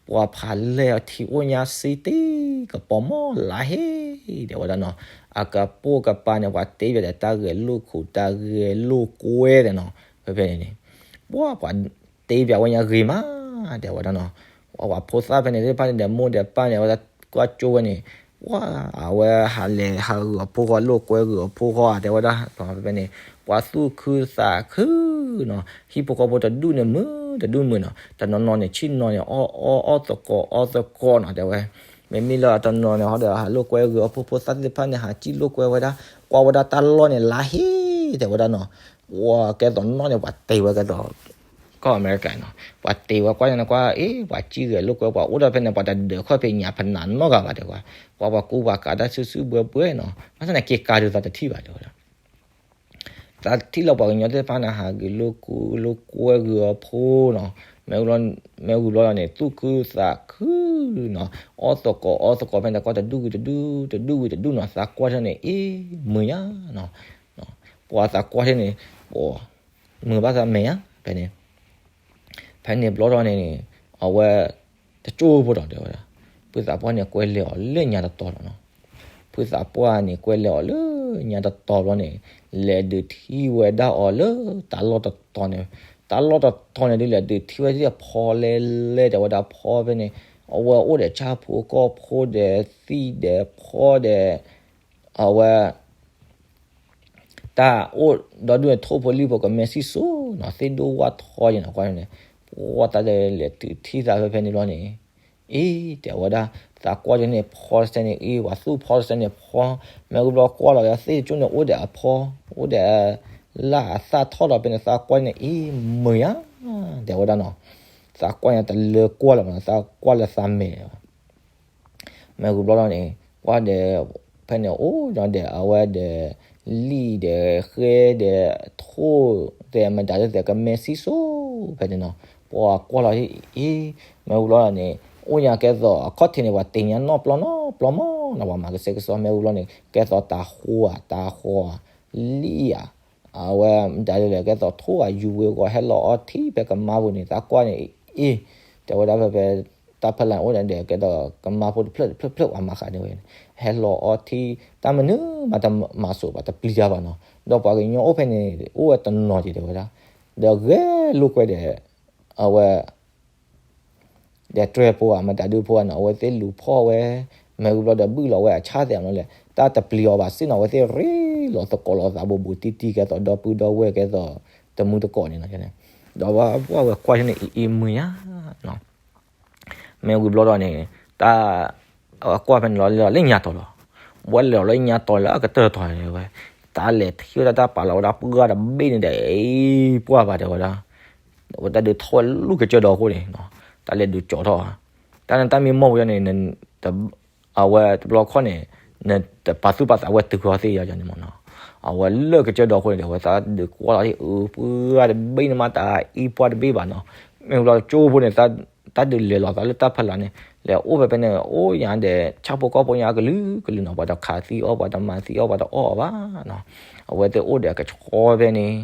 ပှၤဖးလဲၢ်အထံအိၣ်ညါစ့တ့ၢ်ကပီၤမီၢ်လါဟ့ တဲဝဲဒၣ်နီၤ, အကပိာ်ကပၤန့ၣ် ပှၤတ့ပၠးဒီးတၢ်ဂဲၤလိာ်ခိၣ်တၢ်ဂဲၤလိာ်ကွဲတဲနီၤ, ဖဲဖဲန့ၣ်န့ၣ် ပှၤပှၤတ့ပၠးဝဲညါဂ့ၤမး တဲဝဲဒၣ်နီၤ, ပှၤပှၤဖိသၣ်ဖဲန့ၣ်သ့ၣ်တဖၣ်န့ၣ်ဒီးမိၢ်ဒီးပၢ်န့ၣ် အဝဲဒၣ်ကွၢ်ကၠိဝဲန့ၣ် ပှၤအဝဲဟးလဲၤဟးဂုာ်အဖိဃီလိာ်ကွဲဂုာ်အဖိဃီဧါ တဲဝဲဒၣ်, ဖဲဖဲန့ၣ် ပှၤသူၣ်ခုသးခုနီၤ, ဟံၣ်ဖိဃီဖိတဒူၣ်န့ၣ်မုာ်တဒူၣ်မုာ်နီၤ, တနီၤနီၤန့ၣ် ဆ့ၣ်နီၤန့ၣ် အီၣ်အီၣ်အီၣ်သကိးအီသကိးနီၤ တဲဝဲ, မ့မ့ၢ်လၢအတနီၤန့ၣ် ဟီဒီးဟးလိာ်ကွဲဂုာ်အဖိဖိသၣ်သ့ၣ်တဖၣ်န့ၣ် ဟးစံၣ်လိာ်ကွဲဝဲဒၣ်, ကွၢ်ဝဲဒၣ်တၢ်လီၢ်န့ၣ်လါဟ့ တဲဝဲဒၣ်နီၤ, ပှၤကဲသိးနီၢ်န့ၣ် ပှၤတ့ဝဲကဲသိး ကီၢ်အမဲရကၤနီၤ, ပှၤတ့ဝဲကွၢ်န့ၣ်ကွၢ် အ့ ပှၤစံၣ်ဂဲၤလိာ်ကွဲ ပှၤအိၣ်ဒီးဖဲန့ၣ် ပှၤတဒၢးခီၣ်ဖံးညၣ်ဖနးနီတဂၤဘၣ်တဲဝဲ, ပှၤပှၤကူပှၤကၤတၢ်စုဆူၣ်ဘှဲဘှဲနီၤ, ဘၣ်ဆၣ်န့ၣ်က့ၤကၤဒုးသးတထံၣ်ဘၣ်တဲဝဲဒၣ် သးထံၣ်လၢပှၤကညီသ့ၣ်တဖၣ်န့ၣ် ဟးဂုာ်လိာ်ကူလိာ်ကွဲဂုာ်အဖိနီၤ, မ့ၢ်ဝံၤဘျီဒီးန့ၣ် သူၣ်ခုသးခုနီၤ, အီၣ်သကိးအီသကိးဖဲန့ၣ် ကွၢ်တဒူၣ်ဝံၤတဒူၣ် တဒူၣ်ဝံၤတဒူၣ်နီၤ, သးကွၢ်ထဲန့ၣ် အ့ မုာ်ညါနီၤ, ပှၤသးကွၢ်ထဲန့ၣ် မုာ်ဘၣ်သးမဲာ်ညါ ဖဲန့ၣ် ဖဲန့ၣ်ဘျီဒီးန့ၣ် အဝဲ တကၠိဖိဒီးတဲဝဲဒၣ်, ဖုသးပှၢ်န့ၣ်ကွဲလဲၤအီၤလၢညါတတီၤလီၤနီၤ, ဖုသးပှၢ်န့ၣ်ကွဲလဲၤအီၤလၢညါတတီၤဘျီန့ၣ် လဲၤဒုးထံၣ်ဝဲဒၣ်အီၤလၢတၢ်လီၢ်တတီၤန့ၣ်, တၢ်လီၢ်တတီၤန့ၣ်ဒုး လဲၤဒုးထံၣ်ဝဲဒၣ်ဖီလဲလဲ တဲဝဲဒၣ်ဖီဖဲန့ၣ် အဝဲအိၣ်ဒီးဆၣ်ဖိကီၢ်ဖိဒီးသံၣ်ဒီးဖီဒီး အဝဲ တၢ်အိၣ်ဒီဒူၣ်န့ၣ် ထိၣ်ဖိလံၣ်ဖိကမဲာ်ဆံၣ်စိနီၤ သ့ၣ်ဒိၣ်ဝၣ်ထီယဲနီၤ ကွၢ်န့ၣ် ပှၤတၢ်ဒီးလဲၤတုၤထံၣ်သးဖဲဖဲန့ၣ်ဘျီန့ၣ် အ့ တဲဝဲဒၣ် သးကွၢ်ယဲန့ၣ်ဖီတစဲန့ၣ် အ့ ပှၤသူၣ်ဖီတစဲန့ၣ်ဖီ မ့ၢ်ဝံၤဘျီကွၢ်လီၤသ့ၣ်တကၠိန့ၣ် အိၣ်ဒီးအဖီ အိၣ်ဒီး လၢအသၣ်ထီၣ်ဒီးဖဲန့ၣ် သးကွၢ်န့ၣ် အ့ မုာ်ယါ တဲဝဲဒၣ်နီၤ သးကွၢ်ညါတလၢကွၢ်လၢၤဘၣ်နီၤ သးကွၢ်လၢသးမဲာ်လၢၤဘၣ် မ့ၢ်ဝံၤဘျီလီၤန့ၣ် ကွၢ်ဒီး ဖဲန့ၣ်အိၣ်ဒီးအဝဲဒီး လံၣ်ဒီးဃဲဒီး ထိၣ်သဲးမတၤသ့ၣ်သဲးကမဲာ်ဆံၣ်စိ ဖဲန့ၣ်နီၤ ပှၤကွၢ်လီၤအံၤ မ့ၢ်ဝံၤဘျီလီၤန့ၣ် အိၣ်ညါကဲသိးအခီၣ်ထံးန့ၣ် ပှၤတ့ညါနီၣ်ပျီနီၣ်ပျီမီၢ်နီၤ ပှၤမၤကစဲကစီ မ့ၢ်ဝံၤဘျီန့ၣ် ကဲသိးတၤဃိဧါ တၤဃီဧါ လံၣ်ဧါ အဝဲမတၤဒ်လဲၣ် ကဲသိးထိၣ်ဧါ ယူၤဝ့ၤဂီၤဟဲလီၤအီထံဖဲကမါပူၤန့ၣ် သးကွၢ်န့ၣ် အ့ တဲဝဲဒၣ်ဖဲဖဲ တၢ်ဖီလာ်အိၣ်ဒီး ကဲဒီးကမါဖိတဖျၢၣ်တဖျၢၣ်ဖျၢၣ် ပှၤမၤဃးန့ၢ်ဝဲန့ၣ် ဟဲလီၤအီထံ တၢ်မနုၤမးတမၤစိးဘၣ် တပျံၤတၢ်ဘၣ်နီၤ. ဒီးပှၤကညီအိၣ်ဖဲန့ၣ် အိၣ်ဝဲတနီၤက့ၤတဲဝဲဒၣ်, ဒီးဂဲၤလိာ်ကွဲဒီး အဝဲ ဒီးတြဲၤဖိဧါ မတၤဒုဖိဧါနီၤ အဝဲသ့ၣ်လူၤဖီၣ်ဝဲ, မ့ၢ်ဝံၤဘျီဒီးဘုၣ်လီၤဝဲအဆၣ်သဲးမးလဲၣ် တၢ်တပျံၤအီၤဘၣ်စ့ၢ်နီၤ အဝဲသ့ၣ်ရ့လိာ်သကိးလိာ်သးဘူးဘူးတံၢ်တံၢ် ကဲသိးဒီပုၢ်ဒီဝဲၢ် ကဲသိးတမုၢ်တကိးန့ၣ်နီၤ. ဒီးပှၤဝဲကွၢ်န့ၣ် အံၤအံၤမုာ်ညါနီၤ မ့ၢ်ဝံၤဘျီဒီးန့ၣ် တၢ် အကွၢ်ဖဲန့ၣ်လီၤ လဲၤလီၤလၢညါတီၤလီၤ. ဘၣ်လဲၤလီၤလၢညါတီၤလၢအကတၢၢ်တီၤန့ၣ်ဝဲ, တၢ်လဲၤထံၣ်ဝဲဒၣ်တၢ်ပာ်လီၤဝဲဒၣ်ပှၢ်တဘ့ၣ်န့ၣ်ဒီး အံၤပှၢ်ဘၣ်တဲဝဲဒၣ်, အဝဲတၢ်ဒုးထီၣ်ဝဲလူၢ်ကစၢၢ်ဒီးအဃိန့ၣ်, တၢ်လဲၤဒုးကၠီထီၣ်, တၢ်န့ၣ်တၢ်မံမီၢ်ပူၤန့ၣ် အဝဲတဘျီခီၣ်န့ၣ် နတပာ်သူၣ်ပာ်သးဝဲတုၤဃီသ့ၣ်ယီၤန့ၣ်မးနီၤ, အဝဲလၢကစၢၢ်ဒီးအဃိန့ၣ်ဒီး အဝဲသးဒုးကွၢ်လီၤဒ်အၢ ပှၢ်တဘ့ၣ်န့ၣ်မး တၢ်အံၤပှၢ်တဘ့ၣ်ဘၣ်နီၤ, မ့ၢ်ဘျီကၠိဖိန့ၣ် တၢ်ဒုးလဲၤလီၤသးလၢတၢ်ဖီလာ်န့ၣ် လဲၤအိၣ်ဖဲဖဲန့ၣ် အိၣ်ညါဒီး ဆၣ်ဖိကီၢ်ဖိညါကလုာ်ကလုာ်နီၤ, ပှၤတခးသံအီၣ် ပှၤတမၤသံအီၣ် ပှၤတအီၣ်အီၤဘၣ်နီၤ, အဝဲသ့ၣ်အိၣ်ဒီးကဆှီဖဲန့ၣ်,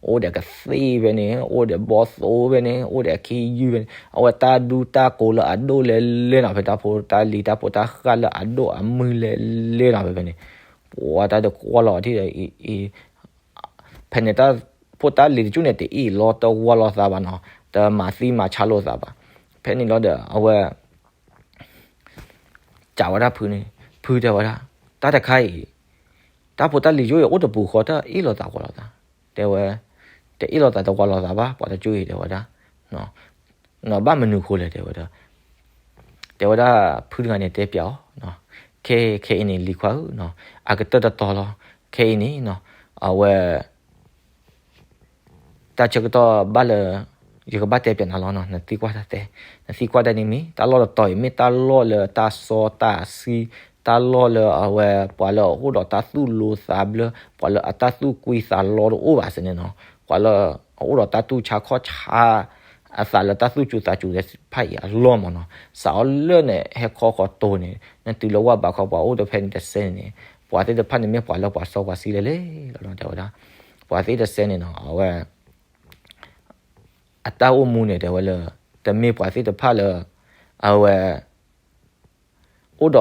အိၣ်ဒီးကသ့ၣ်ဖဲန့ၣ်, အိၣ်ဒီးဘီသိဖဲန့ၣ်, အိၣ်ဒီးအခ့ယုၢ်ဖဲန့ၣ်, အဝဲတၢ်ဒူတၢ်ကိးလၢအဒိၣ်လဲၣ်လဲၣ်နီၤ, ဖဲတၢ်ဖိတၢ်လံၤတၢ်ဖိတၢ်ဃၢ်လၢအဒိၣ်အမုၢ်လဲၣ်လဲၣ်နီၤ, ဖဲဖဲန့ၣ် ပှၤတၢ်ဒုးကွၢ်လီၤထံၣ်ဒီး အံၤ ဖဲန့ၣ်တၢ်ဖိတၢ်လံၤတကၠူၢ်န့ၣ် တအ့ၣ်လိာ်တဝီလိာ်သးဘၣ်နီၤ, တမၤသံမၤဆါလိာ်သးဘၣ်, ဖဲန့ၣ်လီၤဒီး အဝဲ စံးဝဲဒၣ်ဖုန့ၣ်, ဖုတဲဝဲဒၣ်, တၢ်တခါအံၤ တၢ်ဖိတၢ်လံၤကၠိအံၤ အိၣ်တပူၤဃီ တအ့ၣ်လိာ်သးဝီလိာ်သး, တဲဝဲ, တအ့ၣ်လိာ်သးတဝီလိာ်သးဘၣ် ပှၤတကၠူၢ်အံၤ တဲဝဲဒၣ်, ဘၣ်မနုၤဃိလဲၣ် တဲဝဲဒၣ်, တဲဝဲဒၣ်ဖုတဂၤန့ၣ်တဲပျးအီၤ, ခဲခဲအံၤန့ၣ် လံၤခွါဧၢနီၤ, အကတၢၢ်တတီၤလီၤ, ခဲအံၤန့ၣ်နီၤ, အဝဲ တၢ်ဆၢကတီၢ်ဘၣ်လၢ ယကဘၣ်တဲပျးနၤလီၤနီၤ, နသံကွၢ်တၢ်တဲ, နသံကွၢ်တၢ်န့ၣ်မ့ၢ် တၢ်လီၢ်တတီၤအံၤ မ့ၢ်တၢ်လီၢ်လၢတၢ်စီတၢ်ဆှံ, တၢ်လီၢ်လၢအဝဲ ပှၤလၢအအိၣ်ဒီးတၢ်သူၣ်လိၤသးဘျၢ, ပှၤလၢအတၢ်သူၣ်ကွံသးလီတအိၣ်ဘၣ်စ့ၢ်န့ၣ်နီၤ, ပှၤလၢအအိၣ်ဒီးတၢ်တူၢ်ဆါခီၣ်ဆါ အသးလၢတၢ်သူၣ်စူၤသးစူၤသ့ၣ်တဖၣ်အံၤအလီၢ်မးနီၤ, စးအီၤလၢန့ၣ် ဟဲခီဃီၤတိၤန့ၣ် နတုၤလၢဝၢ်ဘးခီ ပှၤအိၣ်တဖဲန့ၣ်တစဲးန့ၣ်န့ၣ် ပှၤသ့ၣ်တဖၣ်န့ၣ်မ့ၢ်ပှၤလၢပှၤစီပှၤဆှံလဲၣ်လဲၣ်လီၤနီၤ, တဲဝဲဒၣ်, ပှၤသ့ၣ်တစဲးန့ၣ်နီၤ အဝဲ အတၢ်အိၣ်မူန့ၣ် တဲဝဲလၢ တမ့ၢ်ပှၤသ့ၣ်တဖၣ်လၢ အဝဲ အိၣ်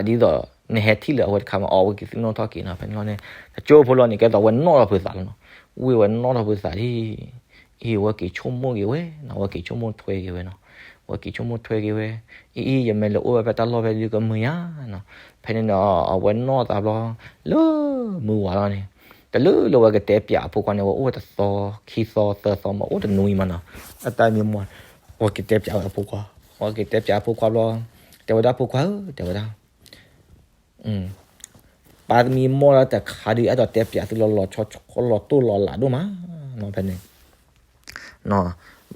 ဒီး သးဒ်သိး နဟဲထံၣ်လၢအဝဲတခါမး အီၣ်ဝဲက့ၤသ့ၣ်နီၣ်ထီၣ်က့ၤနီၤ, ဖဲန့ၣ်လီၤန့ၣ် တကၠိဖိလီၤန့ၣ် ကဲသိးဝဲနီၣ်ထီၣ်ဖုးသးလီၤနီၤ, ဝံၢ်ဝဲနီၣ်ထီၣ်ဖုးသးဒ် အံၤ ဝဲက့ၤဆိကမိၣ်က့ၤဝဲနီၤ, ဝဲက့ၤဆိကမိၣ်ထွဲက့ၤဝဲနီၤ, ဝဲက့ၤဆိကမိၣ်ထွဲက့ၤဝဲ, အံၤ အံၤ ယမ့ၢ်လဲၤအိၣ်ဝဲဖဲတၢ်လီၢ်ဖဲဒုးကမုာ်ညါနီၤ, ဖဲန့ၣ်ဒီး အဝဲနီၣ်သးဘျီ လၢမုၢ်ဝါလီၤန့ၣ် တလၢလၢဝဲကတဲပျးအဖိခွါန့ၣ် ဝဲအိၣ်ဝဲတသီ ခံသီ သၢသီမး အိၣ်တနွံမးနီၤ, အတၢ်မံမီၢ် ဝဲကတဲပျးဝဲအဖိခွါ, ဝဲကတဲပျးအဖိခွါဘျီ, တဲဝဲဒၣ်ဖိခွါဧၢ တဲဝဲဒၣ် ပၢ်မံမီၢ်တၢ်တခါဒုး အဲၣ်ဒိးတဲပျးသုလီၤလီၤဆီဆီ လီၤတိၢ်လီၤလးဒိၣ်မးနီၤ ဖဲန့ၣ်